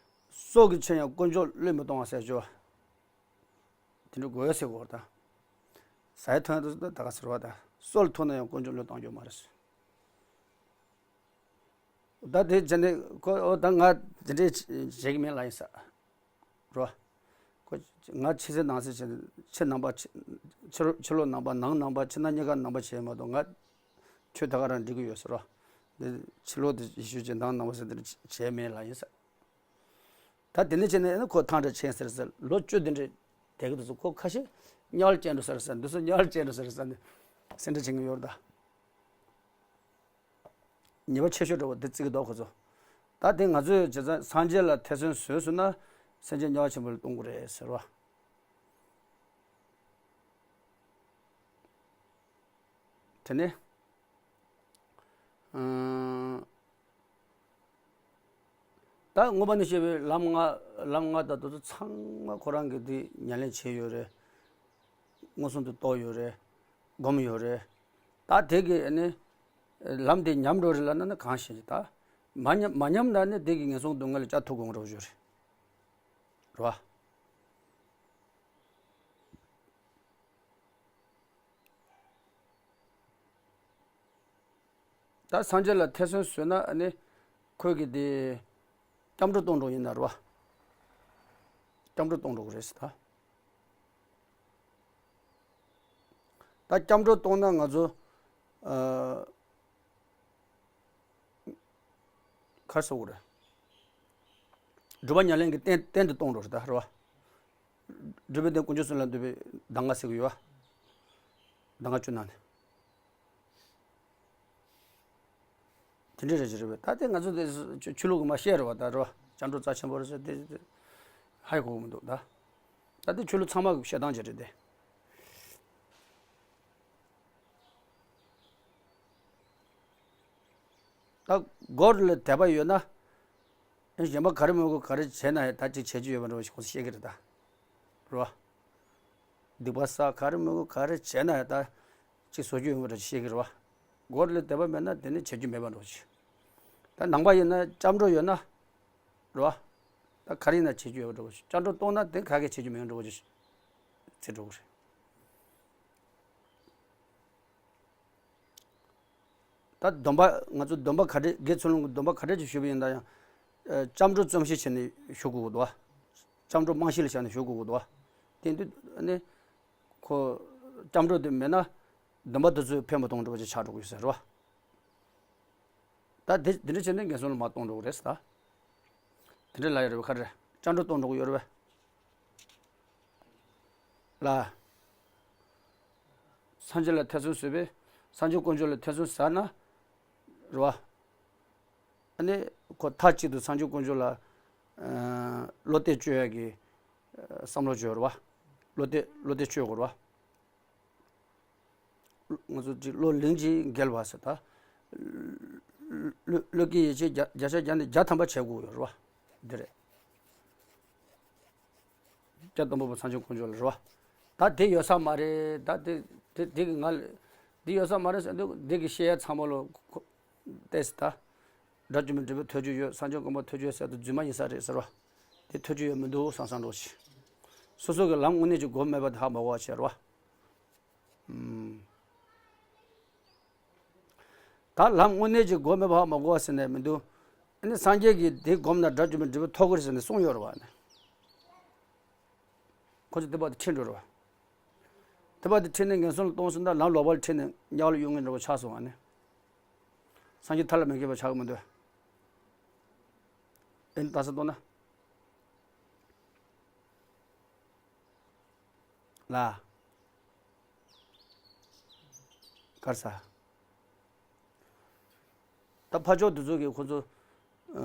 སྲོག་གི་ཕྱིར་ཡང་དཀོན་མཆོག་བློས་མི་གཏོང་བ་ཟེར་ཞོ། དེ་འདྲ་དགོས་ཟེར་གོ་ད། ཟ་ཡི་ཐོན་དུ་ད་ག་ཟེར་བ་ད། སྲོག་ལ་ཐུག་ན་ཡང་དཀོན་མཆོག་བློས་གཏོང་རྒྱུ་མ་རེད་ཟེར། ད་དེ་བྱས་ནས་ཁོ་འོ་ད་ང་དེ་འདྲས་བྱེད་ཀྱི་མེད་ལབ་ཡིན་ས། རོ། ཁོ་ང་ཕྱི་གསལ་ནང་གསལ་བྱས་ནས་ཕྱི་ནང་པ། ཕྱི་ཕྱི་ལོགས་ནང་པ། ནང་ནང་པ། ཕྱི་ནང་གཉིས་ཀ་ནང་པ་བྱས་མ་གཏོགས་ང་ཆོས་ད་ག་རང་འགྲིག་གི་ཡོད་ཟེར་རོ། འདི་ཕྱི་ལོགས་དེ་ཡེ་ཤུ་བྱས། ནང་ནང་པ་ཟེར་དེ་འདྲ་བྱས་མེད་ལབ་ཡིན་ས། ད་དེ་ནས་བྱས་ནས་ཨ་ནི་ཁོ་ཐང་འདྲ་ཆེན་ཟེར་ཟེར། ལོ་བཅུ་དེ་འདྲ་བསྡད་ཀྱི་འདུག་ཟེར། ཁོ་ཁ་ཤས་དམྱལ་བར་སྐྱེས་འགྲོ་ཟེར་ཟེར། འདི་ཚོ་དམྱལ་བར་སྐྱེས་འགྲོ་ཟེར་ཟེར་ནས་སེམས་ཁྲལ་བྱེད་མཁན་ཡོད་རེད་ད། ཉེས་པ་ཆེ་ཤོས་འདྲ་བོ་འདི་བརྩི་གི་འདུག་ཁོ་ཚོ། ད་དེ་ང་ཚོས་བྱས་ཙང་སངས་རྒྱས་ལ་ཐེ་ཚོམ་བཟོས་སོང་ན་སེམས་ཅན་དམྱལ་བ་ཆེན་པོ་ལ་གཏོང་དགོས་རེད་ཟེར་བ། དེ་ནས། ཨང་། ད་སྔོན་མ་ནས་བཤད་པའི་ལམ་ལྔ། ལམ་ལྔ་དང་དེ་ཚོ་ཚང་མ་ཁོ་རང་གི་དེ་ཉམས་ལེན་བྱས་ཡོད་རེད། མངོན་སུམ་དུ་རྟོགས་ཡོད་རེད། སྒོམ་ཡོད་རེད། ད་དེ་གི་ཨ་ནི་ལམ་དེ་ཉམས་འགྲོ་རེད་ལབ་ན་ནི་གང་ཤེས་ཀྱི། ད་མ་ཉམས། མ་ཉམས་ན་ནི་དེ་གི་ངན་སོང་སྡུག་བསྔལ་ལ་བསྐྱབ་ཐུབ་དགོས་འགྲོ་ཞུ་རེད། རེད་བ། ད་སངས་རྒྱས་ལ་ཐེ་ཚོམ་ཟོས་ན་ཨ་ནི་ཁོས་གི་དེ་སྐྱབས་འགྲོ་གཏོང་འགྲོ་ཡིན་ན་རེད་བ། སྐྱབས་འགྲོ་གཏོང་འགྲོ་གི་རེད་ཟེར་ད། ད་སྐྱབས་འགྲོ་གཏོང་ན་ང་ཚོ་ཨ་ག་རེ་ཟེར་དགོས་རེད། སྒྲུབ་པ་ཉམས་ལེན་གྱི་རྟེན། རྟེན་དུ་གཏོང་འགྲོ་རེད་ད་རེད་བ། སྒྲུབ་པའི་རྟེན་དཀོན་མཆོག་གསུམ་ལ་འདུས་པའི་གདམས་ངག་ཟེར་གྱི་ཡོད་བ། གདམས་ངག་བཅུ་ནང་ནས། དེ་འདྲ་རེད་ཅེས་རེད་པས། ད་དེ་ང་ཚོ་དེ་ཆོས་ཆོས་ལུགས་ཀྱི་མ་བཤད་རེད་བ་ད་རེད་བ། སྐྱབས་འགྲོ་རྩ་ཆེན་པོ་རེད་ཟེར་དེ་དེ་ཧ་གོ་གི་མི་འདུག་ད། ད་དེ་ཆོས་ལུགས་ཚང་མ་གི་བཤད་སྟངས་ཅིག་རེད་དེ། ད་སྒོར་ལ་དད་པ་ཡོད་ན། གཞན་པ་ག་རེ་མི་དགོས་ག་རེ་བྱས་ན་ཡང་ད་ཅིག་བྱེད་རྒྱུ་ཡོད་པ་འདྲ་བོ་ཞིག་ཁོང་ཚོ་བཤད་ཀྱི་རེད་ད། རེད་བ། སྡིག་པ་བསགས་ག་རེ་མི་དགོས་ག་རེ་བྱས་ན་ཡང་ད་ཅིག་བཟོ་རྒྱུ་ཡོད་པ་འདྲ་བཤད་ཀྱི་རེད་བ། སྒོར་ལ་དད་པ་མེད་ན་དེ་ནི་བྱེད་རྒྱུ་མེད་པ་འདྲ་བོ་ཞིག་ད་ནང་པ་ཡིན་ན་སྐྱབས་འགྲོ་ཡོད་ན། རེད་བ། ད་ག་རེ་ཡིན་ན་བྱེད་རྒྱུ་ཡོད་པ་འདྲ་བོ་ཞིག་སྐྱབས་འགྲོ་གཏོང་ན་དེ་ག་གེ་བྱེད་རྒྱུ་མེད་པ་འདྲ་བོ་ཞིག་བྱེད་འགྲོ་གི་རེད། ད་སྡོམ་པ། ང་ཚོ་སྡོམ་པ་ག་འདྲས། དགེ་ཚུལ་སློང་གི་སྡོམ་པ་ག་འདྲས་ཅིག་ཞུས་པ་ཡིན་ན་ཡང་། ཨ། སྐྱབས་འགྲོ་རྩོམ་གཞི་བྱས་ནས་ཞུ་དགོས་ཀྱི་འདུག་བ། སྐྱབས་འགྲོ་རྨང་གཞི་ལ་བཞག་ནས་ཞུ་དགོས་ཀྱི་འདུག་བ། དེ་དུས་ཨ་ནི་ཁོ་སྐྱབས་འགྲོ་དེ་མེད་ན་སྡོམ་པ་དེ་ཚོས་ཕན་མ་ཐོགས་འདྲ་བོ་ཅིག་ཆགས་འགྲོ་གི་ཡོད་ས་རེད་བ། ད་དེ་དེ་འདྲ་བྱས་ནས་ངན་སོང་ལ་མར་གཏོང་འགྲོ་གི་རེད་ཟེར་ད། དེ་འདྲ་ལབ་ཡོད་རེད་བ། ག་རེ་རེད། སྐྱབས་འགྲོ་གཏོང་འགྲོ་གི་ཡོད་རེད་བ། ལ། སངས་རྒྱས་ལ་ཐེ་ཚོམ་ཟོས་པས། སངས་རྒྱས་དཀོན་མཆོག་ལ་ཐེ་ཚོམ་ཟ་ན། རེད་བ། ཨ་ནི་ཁོ་མཐའ་གཅིག་ཏུ་སངས་རྒྱས་དཀོན་མཆོག་ལ། ཨ། བློ་གཏད་བཅོལ་ཡག་གི། ཨ། བསམ་བློ་བཅོལ་རེད་བ། བློ་གཏད་བློ་གཏད་བཅོལ་དགོས་རེད་བ། ང་ཚོ་ཅིག་བློ་ལིང་ཅིག་འགེལ་བ་ཟེར་ད། བློ་བློ་སྐྱེད་ཡིད་ཆེས་བརྒྱ་བརྒྱ་ཆ་བརྒྱ་ནས་བརྒྱ་ཐམ་པ་བྱེད་དགོས་ཡོད་རེད་བ། འདི་རེད། སྐྱབས་དང་པོ་པ་སངས་རྒྱས་དཀོན་མཆོག་ལ་རེད་བ། ད་དེ་ཡོད་ས་མ་རེད། ད་དེ་དེ་དེ་གི་ང་ལ་དེ་ཡོད་ས་མ་རེད་ཟེར་དུས་འདི་གི་བཤད་ཡ་ཚང་མ་ལོ་ཁོ་ཏེས་ད། དགྲ་བཅོམ་པའི་འབྲས་བུ་ཐོབ་རྒྱུ་ཡོད། སངས་རྒྱས་དཀོན་པོ་ཐོབ་རྒྱུ་ཡོད་ཟེར་དུས་རྫུན་མ་ཡིན་ས་རེད་ཟེར་བ། དེ་ཐོབ་རྒྱུ་ཡོད་མི་འདུག་བསམ་བསམ་འགྲོ་ཞིག་སོ་སོ་གི་ལམ་དངོས་གནས་ཀྱི་སྒོམ་མེད་པ་དེ་ཧ་མ་གོ་བ་བྱས་རེད་བ། ད་ལམ་དངོས་གནས་ཀྱི་སྒོམ་མེད་པ་ཧ་མ་གོ་བ་ཟེར་ནས་མི་འདུག་ཨ་ནི་སངས་རྒྱས་ཀྱིས་དེ་སྒོམ་ན་དགྲ་བཅོམ་པའི་འབྲས་བུ་ཐོབ་ཀྱི་རེད་ཟེར་ནས་གསུངས་ཡོད་རེད་བ་ནི། ཁོ་ཚོ་དེ་བར་དུ་ཁྲིད་འགྲོ་རེད་བ། དེ་བར་དུ་ཁྲིད་ནས་ངན་སོང་ལ་གཏོང་ཟིན་ད་ལམ་ལོག་པར་ཁྲིད་ནས་དམྱལ་བ་ལ་གཡུག་ངེས་འགྲོ་བ་ཆགས་སོང་བ་ནི། སངས་རྒྱས་མཐའ་ལ་མི་མཁས་པ་ཆགས་ཀྱི་མི་འདུག་ཨེ་ནི་ལྟ་ས་གཏོང་ན། ལ། གར་ས། ད་ཕ་ཕྱོགས་དེ་ཚོ་གིས་ཁོ་ཚོ། ཨ།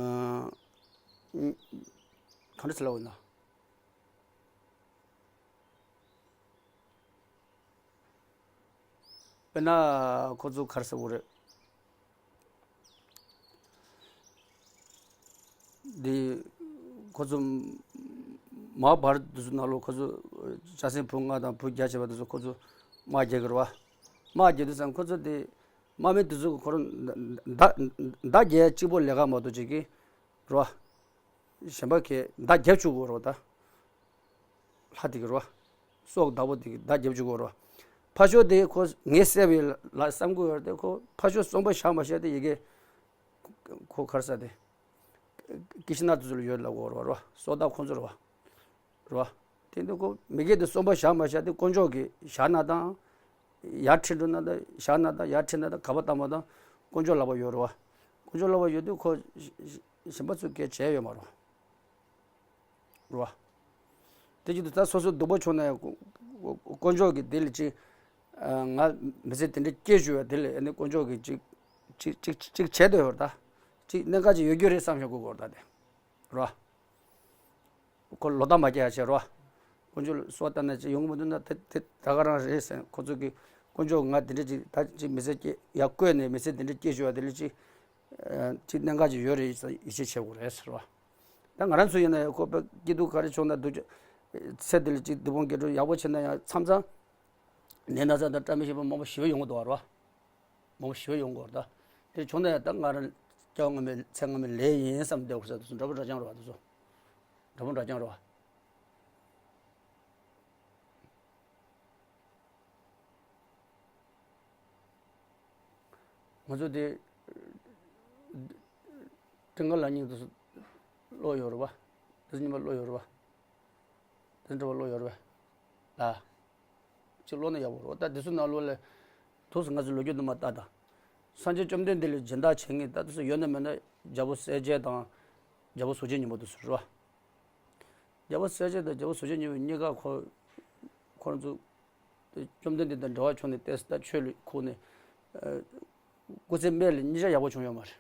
གང་འདྲ་ཟེར་ལབ་འོས་ན། དཔེར་ན་ཁོ་ཚོ་གར་ས་འོ་རེད། འདི་ཁོ་ཚོ་མ་བར་དུ་ཚོ་ནང་ལོགས་ཁོ་ཚོ་ལྕགས་སྲིན་བུ་ལྔ་དང་བུ་བརྒྱ་བྱས་པ་དེ་ཚོ་ཁོ་ཚོ་དམག་རྒྱག་གི་རེད་བ། དམག་རྒྱག་དུས་ཙང་ཁོ་ཚོ་དེ་དམག་མི་དེ་ཚོ་ཁོ་རང་མདའ་མདའ་རྒྱག་གཅིག་པོ་ལས་ཀ་མ་གཏོགས་བྱེད་ཀྱི་རེད་བ། གཞན་པ་གས་མདའ་རྒྱབ་བཅུག་དགོས་རེད་བ་ད། ལྷ་དེ་གི་རོ། སྲོག་བདག་པོ་དེ་གི་བདག་རྒྱབ་བཅུག་གོ་རོ། ཕ་ཤོ་དེ་ཁོ་ངས་བསད་པའི་ལ་བསམ་གི་ཡོད་དེ་ཁོ་ཕ་ཤོ་གསོན་པོ་བཞག་མ་བཞག་དེ་ཡི་གེ། ཁོ་གར་ས་དེ། ཀི་ཤི་ན་དུ་ཚུ་ལ་ཡོད་ལ་གོ་རོ་རོ། སྲོག་བདག་ཁོ་ཚོ་རོ། རོ། དེ་འདི་ཁོ་མི་གེ་དེ་གསོན་པོ་བཞག་མ་བཞག་དེ་དཀོན་མཆོག་གི་བཞག་ན་དང་། ཡར་ཁྲིད་འགྲོ་ན་དང་བཞག་ན་དང་ཡར་ཁྲིད་ན་དང་ག་པ་བཏང་བ་དང་དཀོན་མཆོག་ལག་པ་ཡོད་རོ། དཀོན་མཆོག་ལག་པ་ཡོད་དུས་ཁོ་གཞན་པ་ཚོ་སྐད་བྱས་ཡོད་མ་རོ། རོ། དེ་བཞིན་དུ་ད་སོ་སོ་སྡུག་པོ་བྱུང་ན་ཡང་དཀོན་མཆོག་གིས་དེ་ལ་ཅིག་ང་མི་ཚེ་དེ་འདྲ་སྐྱེལ་ཞུ་བ་དེ་ལ་ཨ་ནི་དཀོན་མཆོག་གིས་ཅིག་ཅིག་ཅིག་ཅིག་བྱས་སྡོད་ཡོད་ད། ཅིག་གནད་འགག་ཅིག་ཡོད་རྒྱུ་རེད་བསམ་ཞིག་དགོས་དགོས་ད་དེ། རོ། ཁོ་ལོ་ད་མ་སྐྱེ་ཡ་བྱས་རོ། དཀོན་མཆོག་ལ་གསོལ་བ་བཏབ་ན་ཅིག་ཡོང་གི་མི་འདུག་ན་དེ་དེ་ད་ག་རང་རེད་ཟེར་ཁོ་ཚོ་གིས་དཀོན་མཆོག་ང་དེ་འདྲ་ཅིག་ད་ཅིག་མི་ཚེ་སྐྱེལ་ཡ་བསྐོས་ནས་མི་ཚེ་དེ་འདྲ་སྐྱེལ་ཞུ་བ་དེ་ལ་ཅིག་ཅིག་གནད་འགག་ཅིག་ཡོད་རེད་ཡིད་ཆེས་བྱེད་དགོས་རེད་ཟེར་བ། ད་ང་རང་ཚོ་ཡིན་ན་ཡང་ཁོ་པའི་སྐྱིད་སྡུག་ག་རེ་བྱུང་ན་སྡུག་ཚེ་འདི་ལ་ཅིག་སྡུག་སྤོང་སྐྱེ་འགྲོ་ཡག་པོ་བྱེད་ན་ཡང་མཚམས་མཚམས་ནད་ན་ཚ་དང་བཀྲ་མི་ཤིས་པ་མང་པོ་ཞི་བ་ཡོང་གི་འདུག་བ་རེད་བ། མང་པོ་ཞི་བ་ཡོང་གི་འདུག་བ། ད་དེ་བྱུང་ན་ཡང་ད་ང་རང་སྐྱེ་བ་སྔ་མའི་ཚེ་སྔ་མའི་ལས་ཡིན་བསམ་བསྡད་དགོས་ས་དེ་ཚོ་འདྲ་པོ་འདྲ་རྐྱང་རེད་བ་དེ་ཚོ། འདྲ་པོ་འདྲ་རྐྱང་རེད་བ། ང་ཚོ་དེ་ཀྲིང་ཀ་ལ་ཉིང་དུ་བློ་ཡོད་རེད་བ། དེ་ཉིན་མ་བློ་ཡོད་རེད་བ། དེ་འདྲ་བ་བློ་ཡོད་རེད་བ། ལ། ཅིག་བློ་ན་ཡག་པོ་རེད་བ། ད་དེ་ཚོ་ནང་ལོགས་ལ་དུས་སུ་ང་ཚོ་ལོ་རྒྱུས་དུ་མ་ལྟ་དང་། སངས་རྒྱས་བཅོམ་ལྡན་འདས་ལ་སྦྱིན་བདག་བྱེད་མཁན་ད་དེ་ཚོ་ཡོད་ན་མེད་ན་རྒྱལ་པོ་གསལ་རྒྱལ་དང་། རྒྱལ་པོ་གཟུགས་ཅན་སྙིང་པོ་དེ་ཚོ་རེད་བ། རྒྱལ་པོ་གསལ་རྒྱལ་དང་རྒྱལ་པོ་གཟུགས་ཅན་སྙིང་པོ་གཉིས་ཀ་ཁོ། ཁོ་རང་ཚོ། བཅོམ་ལྡན་འདས་དང་འབྲེལ་བ་བྱུང་ནས་ཏོག་ཙམ་ད་ཆོས་ལ་ཁུག་ནས། སྐུ་ཚེ་སྨད་ལ་གཉིས་ཆ་ཡག་པོ་བྱུང་ཡོད་མ་རེད།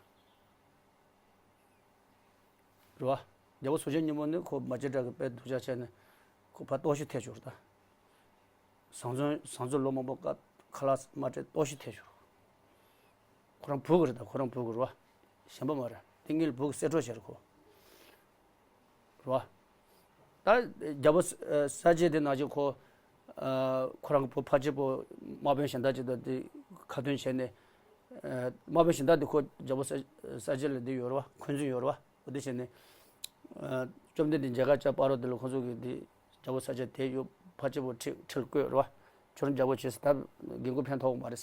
རེད་བ། རྒྱལ་པོ་གཟུགས་ཅན་སྙིང་པོ་ནི་ཁོ་མ་བྱེ་བྲག་གི་དཔེ་སྡུག་ཅག་བྱས་ནས་ཁོ་ཕར་ལྟོགས་ཤི་ཐལ་བྱུང་རེད་ད། བཟང་བཙོན་བཟང་བཙོན་ལོ་མང་པོ་བཀག་ཁ་ལག་མ་སྤྲད་ལྟོགས་ཤི་ཐལ་བྱུང་། ཁོ་རང་བུ་གི་རེད་ད། ཁོ་རང་བུ་གི་རེད་བ། གཞན་པ་མ་རེད། དེ་སྔོན་ལ་བུ་གི་གསེར་བྲོ་བྱས་རེད་ཁོ། རེད་བ། ད་རྒྱལ་པོ་ས་ཨ་སྐྱེས་དེ་ནང་བཞིན་ཁོ། ཨ་ཁོ་རང་གི་བུ་ཕལ་ཆེར་པོ་དམག་དཔོན་གཞན་དག་ཅིག་དང་དེ་ཁ་མཐུན་བྱས་ནས། ཨ་དམག་དཔོན་གཞན་དག་དེ་ཁོ་རྒྱལ་པོ་ས་ཨ་སྐྱེས་ལ་དེ་ཡོད་རེད་བ། འཁོན་འཛིན་ཡོད་རེད་བ། འོ་དེ་བྱས་ནས། ཨ་བཅོམ་ལྡན་འདས་མཇལ་ཁ་བཅར་བར་དུ་དེ་ལ་ཁོ་ཚོ་གིས་དེ་རྒྱལ་པོ་ས་ཨ་སྐྱེས་དེ་ཡོད་ཕལ་ཆེར་པོ་ཁྲི་ཁྲི་ལ་བསྐོས་རེད་བ། ཁྱོད་རང་རྒྱལ་པོ་བྱས་ཟེར་ད་འགན་ཁུར་ཕན་ཐོགས་མ་རེད།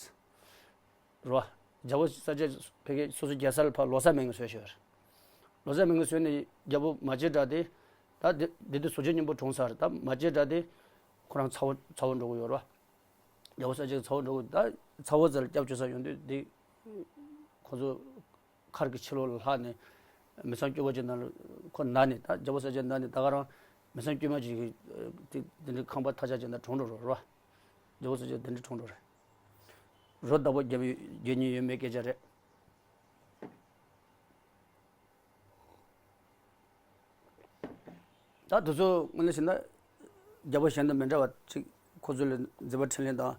རེད་བ། རྒྱལ་པོ་ས་ཨ་སྐྱེས་ཕ་གི་སོ་སོ་རྒྱལ་ས་ལ་ཕར་ལོག་ས་མེད་ངེས་བཟོས་ཤོར། ལོག་ས་མེད་ངེས་བཟོས་ནས་རྒྱལ་པོ་མ་བྱེ་བྲག་དེ། ད་དེ་དེ་དུས་གཟུགས་ཅན་སྙིང་པོ་གྲོངས་ཚར། ད་མ་བྱེ་བྲག་དེ་ཁོ་རང་ཚ་བོ་ཚ་བོ་འགྲོ་གི་ཡོད་རེད་བ། རྒྱལ་པོ་ས་ཨ་སྐྱེས་ཚ་བོ་འགྲོ་གི། ད་ཚ་བོ་ཚ་ལ་སྐྱབས་བཅོལ་ས་ཡོང་དུས་དེ་ཁོ་ཚོ་མཁར་གྱི་ཕྱི་ལོགས་ལ་ལྷག་ནས་མི་ཚང་དཀྱུས་མ་ཅིག་ནང་ལ་ཁོ་ན་ནས། ད་རྒྱལ་པོ་ས་ཨ་སྐྱེས་ན་ནས་ད་ག་རང་མི་ཚང་དཀྱུས་མ་ཅིག་གི་དེ་དེ་འདྲའི་ཁང་པ་ཐ་ཆད་ཅིག་ནང་གྲོངས་འགྲོ་རེད་བ། རྒྱལ་པོ་ས་ཨ་སྐྱེས་དེ་འདྲ་གྲོངས་འགྲོ་རེད། རོ་བདག་པོ་རྒྱབ་རྒྱུ་ཉེན་ཡོད་མེད་སྐད་ཆ་རེད། ད་དེ་ཚོ་དངོས་གནས་བྱས་ན་རྒྱལ་པོ་གཞན་དང་མི་འདྲ་བ་ཅིག་ཁོ་ཚོ་ལ་མཛད་པ་འཕྲིན་ལས་དང་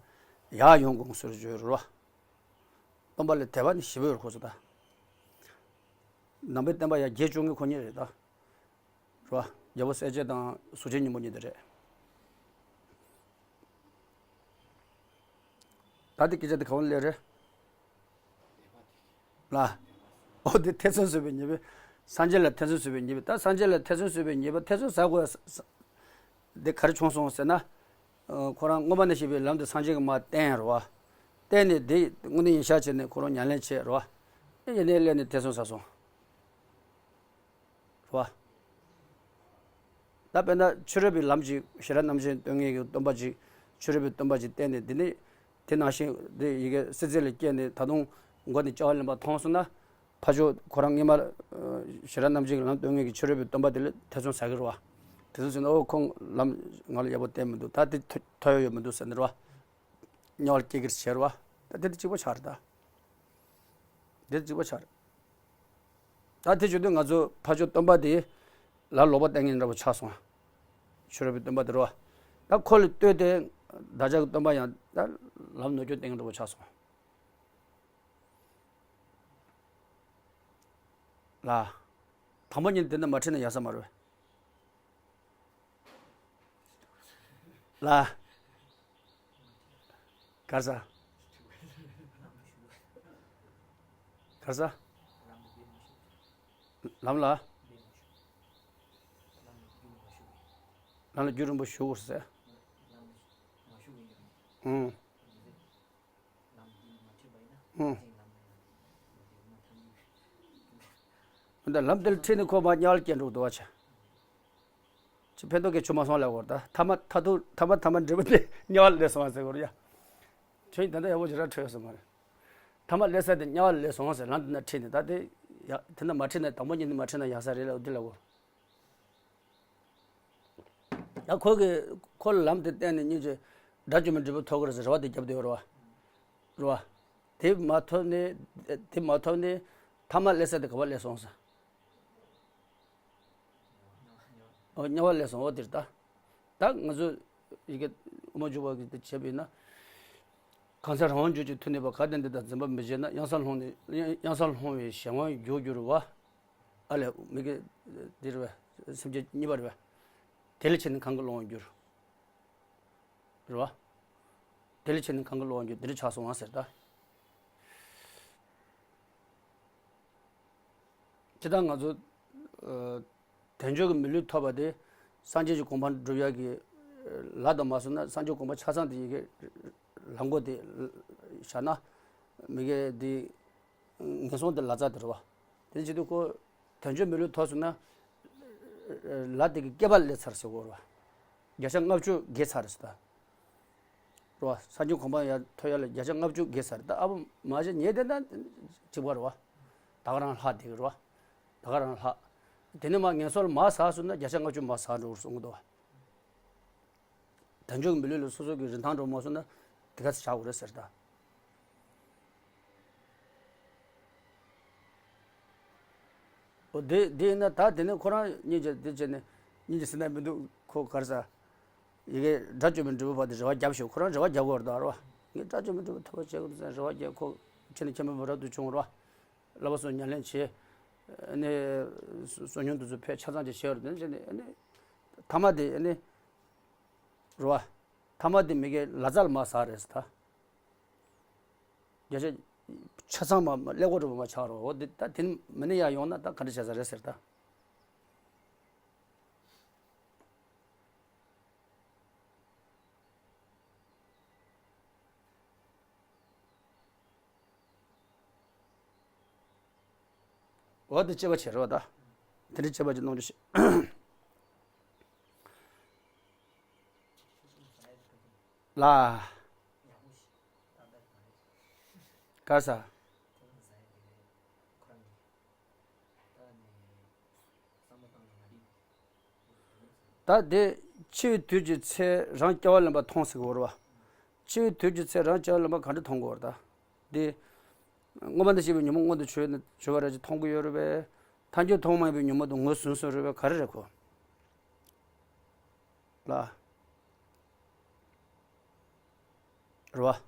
ཡར་ཡོང་དགོངས་ཟེར་བརྗོད་རོ། སྟོན་པ་ལ་དད་པ་ནི་ཞེ་པོ་ཡོད་ཁོ་ཚོ་ད། ནང་པའི་བསྟན་པ་ཡར་རྒྱས་བཅུག་མཁན་ཁོ་གཉིས་རེད་ད། རོ། རྒྱལ་པོ་གསལ་རྒྱལ་དང་གཟུགས་ཅན་སྙིང་པོ་གཉིས་དེ་རེད། ད་དེ་སྐད་ཆ་དེ་ག་བ་ལས་རེད། ལ། འོ་དེ་ཐེ་ཚོམ་ཟ་བའི་ཉེས་པ། སངས་རྒྱས་ལ་ཐེ་ཚོམ་ཟ་བའི་ཉེས་པ། ད་སངས་རྒྱས་ལ་ཐེ་ཚོམ་ཟ་བའི་ཉེས་པ་ཐེ་ཚོམ་ཟ་དགོས་ས། ས། དེ་ག་རེ་བྱུང་སོང་ཟེར་ན། ཨ། ཁོ་རང་མངོན་པ་ནས་བཤད་པའི་ལམ་དེ་སངས་རྒྱས་ཀྱིས་མར་བསྟན་རོ། བསྟན་ནས་དེ་དངོས་གནས་ཡིན་ཤག་བྱས་ནས་ཁོ་རང་ཉམས་ལེན་བྱས་རོ། ཨེ་ཡིན་ནའི་སླེབས་ནས་ཐེ་ཚོམ་ཟ་སོང་། རོ། ད་དཔེར་ན་ཕྱི་རོལ་པའི་ལམ་ཅིག་ཤེས་རབ་རྣམ་འབྱེད་སྟོན་མཁན་གྱི་སྟོན་པ་ཅིག་ཕྱི་རོལ་པའི་སྟོན་པ་ཅིག་བསྟན་ནས་འདི་ནི། དེ་ནང་བཞིན་དེ་ཡི་གེ་སྲིད་རྩེ་ལ་སྐྱེས་ནས་ད་དུང་མགོ་ནས་སྐྱེ་བ་ལེན་པ་མཐོང་སོང་ན། ཕར་ཕྱོགས་ཁོ་རང་སྔོན་མ། ཨ། ཤེས་རབ་རྣམ་འབྱེད་ཀྱི་ལམ་སྟོན་མཁན་གྱི་ཕྱི་རོལ་པའི་སྟོན་པ་དེ་ལ་ཐེ་ཚོམ་ཟ་གི་རེད་བ། དེ་ཚོ་ཟེར་ན་ཨོ་ཁོང་ལམ་ང་ལ་ཡག་པོ་བསྟན་མི་འདུག་ད་དེ་ཐོ་ཐོ་ཡོད་ཡོད་མི་འདུག་ཟེར་ནི་རེད་བ། དམྱལ་བར་སྐྱེ་གི་རེད་བྱས་རེད་བ། ད་དེ་དེ་གཅིག་པ་ཆགས་རེད་ད། དེ་གཅིག་པ་ཆགས་རེད། ད་དེ་བྱེད་དུས་ང་ཚོ་ཕར་ཕྱོགས་སྟོན་པ་དེ་ལ་ལོག་པ་བསྟན་མཁན་འདྲ་པོ་ཆགས་སོང་། ཕྱི་རོལ་པའི་སྟོན་པ་དེ་རེད་བ། ད་ཁོ་ལ་ལྟོས་ཏེ་བདག་ཅག་གི་སྟོན་པ་ཡང་ད་ལམ་ནོར་སྐྱོན་བསྟན་མཁན་འདྲ་པོ་ཆགས་སོང་། ལ། དང་པོ་ཉིད་དེ་འདྲ་མ་ཁྲིད་ན་ཡག་ས་མ་རེད། ལ། ག་རེ་ཟ། ག་རེ་ཟ། ལམ་ལ། ལམ་ལ་རྒྱུན་རིང་པོ་བཞུགས་དགོས་ཟེར། ཨང་། ཨང་། འདི་ལམ་དེ་ལ་ཁྲིད་ནས་ཁོ་མར་དམྱལ་བར་སྐྱེ་འགྲོ་འདུག་བ་ཆ། ཅི་ཕན་ཐོགས་ཀྱི་ཆུ་མ་སོང་ལབ་དགོས་རེད་ད། ཐ་མ་ཐ་ཐུག་ཐ་མ་ཐ་མ་འབྲས་བུ་དེ་དམྱལ་བ་ལ་སླེབས་སོང་བ་ཟེར་དགོས་རེད་ཡ། ཁྱོད་ད་ལྟ་ཡག་པོ་ཞེ་དྲག་འཕྲོད་སོང་མ་རེད། ཐ་མ་སླེབས་ས་དེ་དམྱལ་བ་ལ་སླེབས་སོང་ཟེར། ལམ་དེ་ན་ཁྲིད་ནས་ད་དེ་ཡ་དེ་ན་མ་ཁྲིད་ན་དང་པོ་ཉིད་ནས་མ་ཁྲིད་ན་ཡག་ས་རེད་ལབ་འདི་ལབ་དགོས། ཡང་ཁོ་གིས་ཁོ་ལ་ལམ་དེ་བསྟན་ནས་སྙིང་རྗེ་དགྲ་བཅོམ་པའི་འབྲས་བུ་ཐོབ་ཀྱི་རེད་ཟེར་རེ་བ་དེ་བརྒྱབ་བསྡད་ཡོད་རེད་བ། རེད་བ། དེ་མ་ཐོབ་ནས་དེ་མ་ཐོབ་ནས་ཐ་མ་སླེབས་ས་དེ་ག་པར་སླེབས་སོང་ཟེར། ཨོ་དམྱལ་བ་སླེབས་སོང་། ཨོ་དེ་རེད་ད། ད་ང་ཚོ་ཡི་གེ་དབུ་མ་འཇུག་པ་གི་དེ་བྱས་པ་ཡིན་ན། གང་ཟག་རང་དབང་འགྱུར་གྱི་མཐུ་ནུས་པ། གལ་ཏེ་འདི་དག་འཛིན་པ་མི་བྱེད་ན། གཡང་ས་ལྷུང་ནས་གཡང་ས་ལྷུང་བའི་གཞན་དབང་འགྱུར་འགྱུར་བ། ཨ་ལས་མི་དགེ་འདི་རེད་པས། སེམས་བསྐྱེད་གཉིས་པ་རེད་པས། དེ་ལས་ཕྱིར་ནི་གང་གིས་བསླུ་བར་འགྱུར། རེད་པ། དེ་ལས་ཕྱིར་ནི་གང་གིས་བསླུ་བར་འགྱུར། འདི་འདྲ་ཆགས་སོང་བ་ཟེར་ད། སྤྱིར་བཏང་ང་ཚོ། ཨ། དལ་འབྱོར་གྱི་མི་ལུས་ཐོབ་པ་དེ་སངས་རྒྱས་ཀྱི་གོ་འཕང་སྒྲུབ་ཡག་གི་ལམ་དུ་མ་སོང་ན། སངས་རྒྱས་གོ་འཕང་ཆ་ཚང་དེ་ཡི་གེ་ལམ་གོ་དེ་བཞག་ན་མི་དགེ་དེ་ངན་སོང་དེ་ལ་རྩ་དེ་རེད་པ། དེ་བྱེད་དུས་ཁོ་དལ་འབྱོར་མི་ལུས་ཐོབ་སོང་ན་ལ་དེ་གི་བསྐལ་པ་སླེབས་ཚར་ཟེར་གོ་རེད་པ། བརྒྱ་ཆ་ལྔ་བཅུ་བརྒལ་ཚར་ཟེར་ད། རེད་པ། སངས་རྒྱས་གོ་འཕང་ཡར་ཐོབ་ཡག་ལ་བརྒྱ་ཆ་ལྔ་བཅུ་བརྒལ་ཚར། ད་ཨ་ཕ་མ་གཞི་ཉེ་དེ་ན་གཅིག་པ་རེད་པ། ད་ག་རང་ལྷག་དེ་གི་རེད་པ། ད་ག་རང་ལྷག་དེ་ནས་མར་ངན་སོང་ལ་མར་ཟགས་སོང་ན་བརྒྱ་ཆ་ལྔ་བཅུ་མར་ཟགས་འགྲོ་གི་རེད་གསུང་གི་འདུག་པ། དལ་འབྱོར་གྱི་མི་ལུས་ལ་སོ་སོ་གི་རིན་ཐང་འགྲོ་མ་སོང་ན་དེ་ག་ཚོད་ཆགས་དགོས་རེད་ཟེར་ད། འོ་དེ་དེ་ཡིན་ན་ད་དེ་ནས་ཁོ་རང་སྙིང་རྗེ་དེ་བྱས་ནས་སྙིང་རྗེ་ཟེར་ན་མི་འདུག་ཁོ་ག་རེ་ཟ། ཡི་གེ་དགྲ་བཅོམ་པའི་འབྲས་བུ་བར་དུ་རེ་བ་བརྒྱབ་ཤོག་ཁོ་རང་རེ་བ་རྒྱག་དགོས་རེད་ད། རེད་པ། ངས་དགྲ་བཅོམ་པའི་འབྲས་བུ་ཐོབ་པ་བྱེད་དགོས་ཟེར་རེ་བ་རྒྱག་ཁོ་ཁྱེད་ནི་ཁྱེད་མེད་པར་རབ་ཏུ་བྱུང་། རེད་པ། བསླབ་པ་སོགས་ཉམས་ལེན་བྱས། ཨ་ནི་བསོད་སྙོམས་དེ་ཚོ་ཕལ་ཆ་ཚང་ཅིག་བྱས་པ་རེད། དེ་བྱས་ནས་ཨ་ནི་ཐ་མ་དེ་ཨ་ནི། རེད་པ། ཐ་མ་དེ་མི་དགེ་ལ་རྩ་ལ་མར་ཟགས་རེད་ཟེར་ད། བརྒྱ་ཆ་ཆ་ཚང་མ་ཀླད་ཀོར་འགྲོ་བ་མ་ཆགས་རོགས། འོ་དེ་ད་དེ་མི་ནི་ཡར་ཡོང་ན་ད་ག་འདྲ་བྱས་ས་རེད་ཟེར་ད། འོ་དེ་དཔྱད་པ་བྱེད་རོགས་ད། དེ་འདྲ་དཔྱད་པ་ཅིག་གནང་རྒྱུ་ཞིག་ལ། ག་རེ་ཟ། ད་དེ་འཆི་བའི་དུས་ཀྱི་ཚེ་རང་སྐྱེ་བ་ལེན་པ་མཐོང་ཟེར་གྱི་ཡོད་རེད་པ། འཆི་བའི་དུས་ཀྱི་ཚེ་རང་སྐྱེ་བ་ལེན་པ་ག་འདྲ་མཐོང་གི་ཡོད་རེད་ད། དེ། སྔོན་མ་འདི་ཤེས་པའི་ཉོན་མོངས་མངོན་དུ་གྱུར་ན་གྱུར་པ་རེད་ཅེས་མཐོང་གི་ཡོད་རེད་པས། ཐལ་འགྱུར་མཐོང་མ་ཡིན་པའི་ཉོན་མོངས་དེ་ངོས་ཟིན་སོང་རེད་པས། ག་རེ་རེད་ཁོ། ལ། རེད་པ།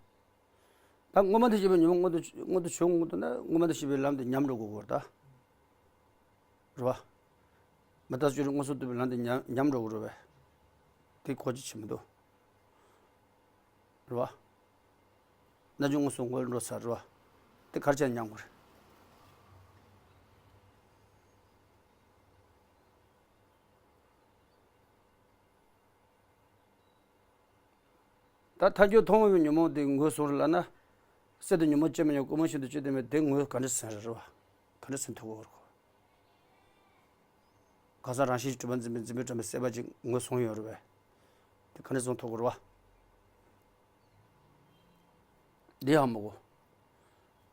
ད་སྔོན་མ་དང་བཅས་པའི་ཉོན་མོངས་མངོན་དུ་མངོན་དུ་བྱུང་དགོས་འདུག་ན། སྔོན་མ་དང་བཅས་པའི་ལམ་དེ་ཉམས་འགྲོ་དགོས་ཀྱི་རེད་ད། རེད་བ། མི་རྟག་སྤྱོད་རིག་མངོན་སུམ་རྟོགས་པའི་ལམ་དེ་ཉམས་ཉམས་འགྲོ་གི་རེད་བས། དེ་གོ་རྒྱུ་ཆེ་མི་འདུག་རེད་བ། རྣལ་འབྱོར་མངོན་སུམ་ངོ་བོར་འགྲོ་ཚར་རེད་བ། དེ་ག་རེ་བྱས་ཉམས་དགོས་རེད། ད་ཐལ་འགྱུར་ཐུན་མོང་བའི་ཉོན་མོངས་དེ་ངོས་བཟུང་རེད་ལབ་ན། གསེར་དུ་ཉོན་མོངས་སྐྱེ་མི་ཉན། ཀུན་རྨོངས་ཤིན་ཏུ་སྐྱེ་སྟོན་པའི་དེ་ངོས་ག་འདྲ་ཟིན་རེད་བ། ག་འདྲ་ཟིན་ཐུབ་ཀྱི་ཡོད་རེད། གང་ཟག་རང་བཞིན་གྱིས་གྲུབ་པ་འཛིན་པའི་འཛིན་པའི་དྲན་པའི་སྲེད་པ་ཅིག་ངོས་བཟུང་ཡོད་རེད་བས། དེ་ག་འདྲ་བཟུང་ཐུབ་ཀྱི་རེད་བ། འདི་ཡང་མི་གོ།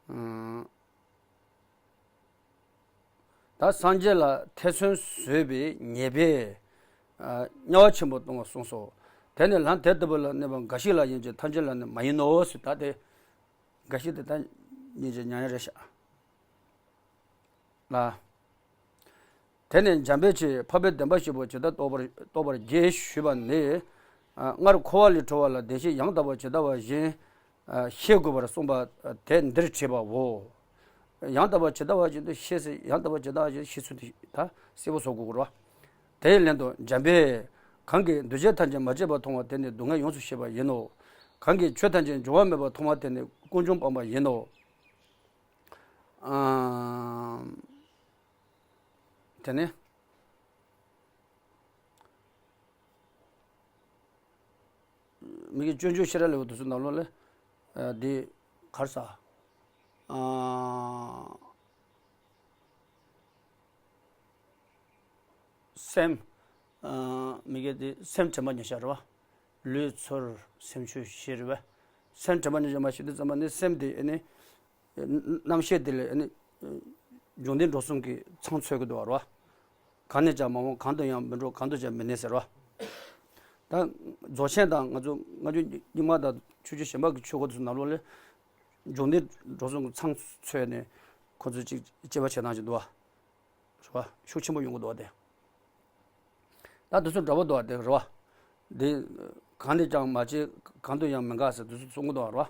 ཨང་། ད་སངས་རྒྱས་ལ་ཐེ་ཚོམ་ཟོས་པའི་ཉེས་པས། ཨ། དམྱལ་བ་ཆེན་པོར་ལྟུང་བ་གསུངས་སོ། དེ་ནི་ལམ་དེ་ལྟ་བུ་ལ་གནས་པ་འགའ་ཞིག་ལ་ཡིན་གྱི་ཐམས་ཅད་ལ་ནི་མ་ཡིན་ནོ་ཟེར། ད་དེ་འགའ་ཞིག་དེ་ད་སྙིང་རྗེ་མྱང་ཡ་རེད་ཤག་ལ། དེ་ནས་འཇམ་དཔལ་གྱིས་འཕགས་པའི་བདེན་པ་བཞི་པོ་ཇི་ལྟར་རྟོགས་པར་རྟོགས་པར་བགྱི་ཞུས་པ་ནི། ཨ། སྔར་འཁོར་བ་ལས་གྲོལ་བ་ལ་བདེན་བཞི་ཡང་དག་པར་ཇི་ལྟ་བ་བཞིན། ཨ། ཤེས་དགོས་པར་གསུངས་པ་དེ་འདིར་བྲིས་པའོ། ཡང་དག་པར་ཇི་ལྟ་བ་བཞིན་དུ་ཤེས་ཟེར། ཡང་དག་པར་ཇི་ལྟ་བ་བཞིན་ཤེས་ཚུལ་དེ་ད་གསལ་པོ་བཟོ་དགོས་རེད་བ། དེའི་ལན་དུ་འཇམ་དཔལ། གང་གིས་འདུ་བྱེད་ཐམས་ཅད་མ་སྐྱེས་པར་མཐོང་བ་དེ་ནི་སྡུག་བསྔལ་ཡོངས་སུ་ཤེས་པ་ཡིན་ནོ། གང་གིས་ཆོས་ཐམས་ཅད་འབྱུང་བ་མེད་པར་མཐོང་བ་དེ་ནི་ཀུན་འབྱུང་སྤངས་པ་ཡིན་ནོ། ཨ། དེ་ནས། མི་དགེ་སྤྱོད་འཇུག་ཤེས་རབ་ལེའུ་དེ་ཚོ་ནང་ལོགས་ལ། ཨ། འདི་ག་རེ་ཟེར། ཨ། སེམས། ཨ། མི་དགེ་དེ་སེམས་དྲན་པ་ཉེར་བཞག་རེད་བ། ལུས་ཚོར་སེམས་ཆོས་བཞི་རེད་བ། སེམས་དྲན་པ་ཉེར་བཞག་མ་ཤེས་དུས་ཙམ་པ་ནི་སེམས་དེ་ཨ་ནི། རྣམ་ཤེས་དེ་ལས་ཨ་ནི། འབྱུང་ལྡན་འགྲོ་གསུམ་གྱི་ཚང་འཚོལ་གྱི་འདུག་བ་རེད་བ། གང་ནས་ཀྱང་མ་འོངས། གང་དུ་ཡང་མི་འགྲོ། གང་དུ་ཀྱང་མི་གནས་ཟེར་བ། ད་རྫོགས་ཆེན་དང་ང་ཚོ་སྔ་འགྱུར་རྙིང་མ་དང་ཆོས་བརྒྱུད་གཞན་པ་གི་ཆོས་སྐོར་དེ་ཚོ་ནང་ལོགས་ལ། འབྱུང་ལྡན་འགྲོ་གསུམ་གྱི་ཚང་འཚོལ་ནས་ཁོ་ཚོས་ཅིག་དཔྱད་པ་བྱེད་སྟངས་ཅིག་འདུག་བ། རེད་བ། ཤུགས་ཆེན་པོ་ཡོང་གི་འདུག་བ་དེ། ད་དེ་ཚོ་འདྲ་པོ་འདུག་བ་དེ་རེད་བ། འདི། གང་ནས་ཀྱང་མ་སྐྱེས། གང་དུ་ཡང་མི་འགག་ཟེར་དེ་ཚོ་གསུང་གི་འདུག་བ་རེད་བ།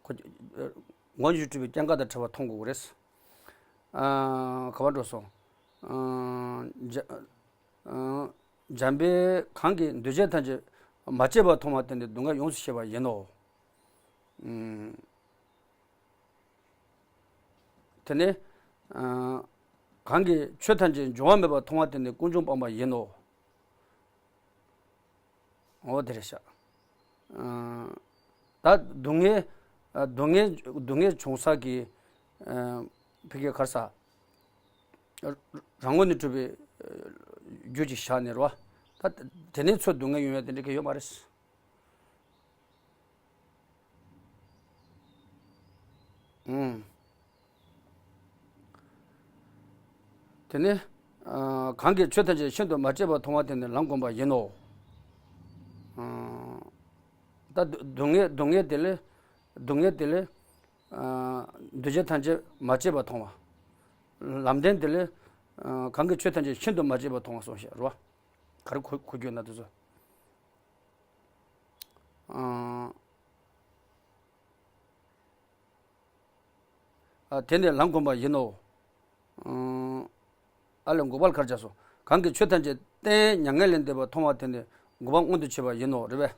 ཁོ། ངོ་བོ་ཉིད་སྤྲུལ་པའི་སྐྱེ་འགག་དང་བྲལ་བ་མཐོང་དགོས་ཀྱི་རེད། ཨ། ག་པར་འགྲོ་སོང་། ཨ། འཇ། ཨ། འཇམ་དཔལ་གང་གིས་འདུ་བྱེད་ཐམས་ཅད་མ་སྐྱེས་པར་མཐོང་བ་དེ་ནི་སྡུག་བསྔལ་ཡོངས་སུ་ཤེས་པ་ཡིན་ནོ། ཨུམ། དེ་ནས། ཨ། གང་གིས་ཆོས་ཐམས་ཅད་འབྱུང་བ་མེད་པར་མཐོང་བ་དེ་ནི་ཀུན་འབྱུང་སྤངས་པ་ཡིན་ནོ། འོ་དེ་རེད་ཤག་ཨ། ད་སྡུག་བསྔལ། ཨ། སྡུག་བསྔལ་སྡུག་བསྔལ་བྱུང་ས་གི། ཨ། ཕ་གི་ག་རེ་ཟེར། རང་ངོས་ནས་གྲུབ་པའི། ཨ། རྒྱུ་ཅིག་བཞག་ནས་རེད་བ། ད་དེ་ནས་ཚུར་སྡུག་བསྔལ་ཡོང་ཡ་དེ་འདྲ་གང་ཡང་ཡོད་མ་རེད། ཨང་། དེ་ནས། ཨ། གང་གིས་ཆོས་ཐམས་ཅད་ཤིན་ཏུ་མ་སྐྱེས་པར་མཐོང་བ་དེ་ནི་ལམ་བསྒོམ་པ་ཡིན་ནོ། ཨ། ད་སྡུག་བསྔལ་སྡུག་བསྔལ་དེ་ལས། སྡུག་བསྔལ་དེ་ལས། ཨ། འདུ་བྱེད་ཐམས་ཅད་མ་སྐྱེས་པར་མཐོང་བ། ལམ་བདེན་དེ་ལས། ཨ། གང་གིས་ཆོས་ཐམས་ཅད་ཤིན་ཏུ་མ་སྐྱེས་པར་མཐོང་བ་གསུངས་ཤག་རེད་བ། ག་རེ་གོ་གོ་རྒྱུ་ན་དེ་ཚོ། ཨ། ཨ། དེ་ནི་ལམ་བསྒོམ་པ་ཡིན་ནོ། ཨང་། ཨ་ལས་འགོག་པ་ལ་ག་རེ་བྱས་སོང་། གང་གིས་ཆོས་ཐམས་ཅད་གཏན་མྱ་ངན་ལས་འདས་པར་མཐོང་བ་དེ་ནི་འགོག་པ་མངོན་དུ་བྱས་པ་ཡིན་ནོ། རེད་པས།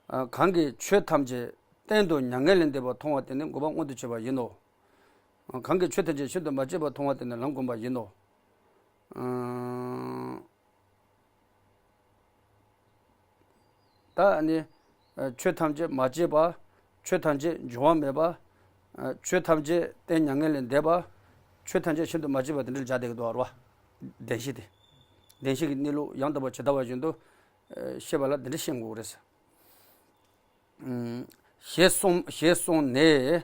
ཨ། གང་གིས་ཆོས་ཐམས་ཅད་གཏན་དུ་མྱ་ངན་ལས་འདས་པར་མཐོང་བ་དེ་ནི་འགོག་པ་མངོན་དུ་བྱས་པ་ཡིན་ནོ། ཨ། གང་གིས་ཆོས་ཐམས་ཅད་ཤིན་ཏུ་མ་སྐྱེས་པར་མཐོང་བ་དེ་ནི་ལམ་བསྒོམ་པ་ཡིན་ནོ། ཨང་། ད་ཨ་ནི། ཨ། ཆོས་ཐམས་ཅད་མ་སྐྱེས་པ། ཆོས་ཐམས་ཅད་འབྱུང་བ་མེད་པ། ཨ། ཆོས་ཐམས་ཅད་གཏན་མྱ་ངན་ལས་འདས་པ། ཆོས་ཐམས་ཅད་ཤིན་ཏུ་མ་སྐྱེས་པ་དེ་འདྲ་སྦྱར་བསྡད་ཀྱི་འདུག་བ་རེད་བ། བདེན་བཞི་དེ། བདེན་བཞི་གི་གནས་ལུགས་ཡང་དག་པར་ཇི་ལྟ་བ་བཞིན་དུ། ཨ། ཤེས་པ་ལ་འདི་འདྲ་ཤེས་དགོས་རེད། ཨུམ། ཞེས་གསུངས་ཞེས་གསུངས་ནས།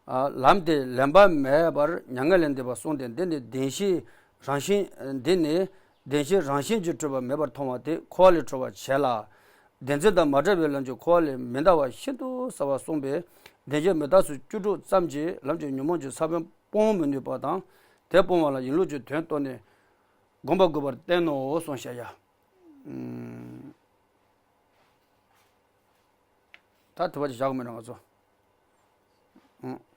ཨ། ལམ་དེ་ལེན་པ་མེད་པར་མྱ་ངན་ལས་འདས་པ་གསུངས་ཏེ། འདི་ནི་བདེན་བཞིའི་རང་བཞིན། འདི་ནི་བདེན་བཞིའི་རང་བཞིན་གྱིས་གྲུབ་པ་མེད་པར་མཐོང་བ་དེ་འཁོར་བ་ལས་གྲོལ་བར་བྱེད་ལ། བདེན་འཛིན་དང་མ་བྲལ་བའི་ལམ་གྱི་འཁོར་བ་ལས་མི་འདའ་བ་ཤིན་ཏུ་གསལ་བར་གསུངས་པས། བདེན་བཞི་མི་རྟག་སོགས་བཅུ་དྲུག་ཙམ་གྱིས་ལམ་གྱི་ཉོན་མོངས་ཀྱི་ས་བོན་སྤོང་མི་ནུས་པ་དང་། དེ་སྤོང་བ་ལ་ཡིན་ལུགས་ཀྱི་དོན་རྟོགས་ནས་བསྒོམ་པ་དགོས་པར་བསྟན་ནོ་གསུངས་བཞག་ཡ། ཨུམ། ད་དེ་བ་ཅིག་བཞག་གི་མེད་ན་ང་ཚོ། ཨང་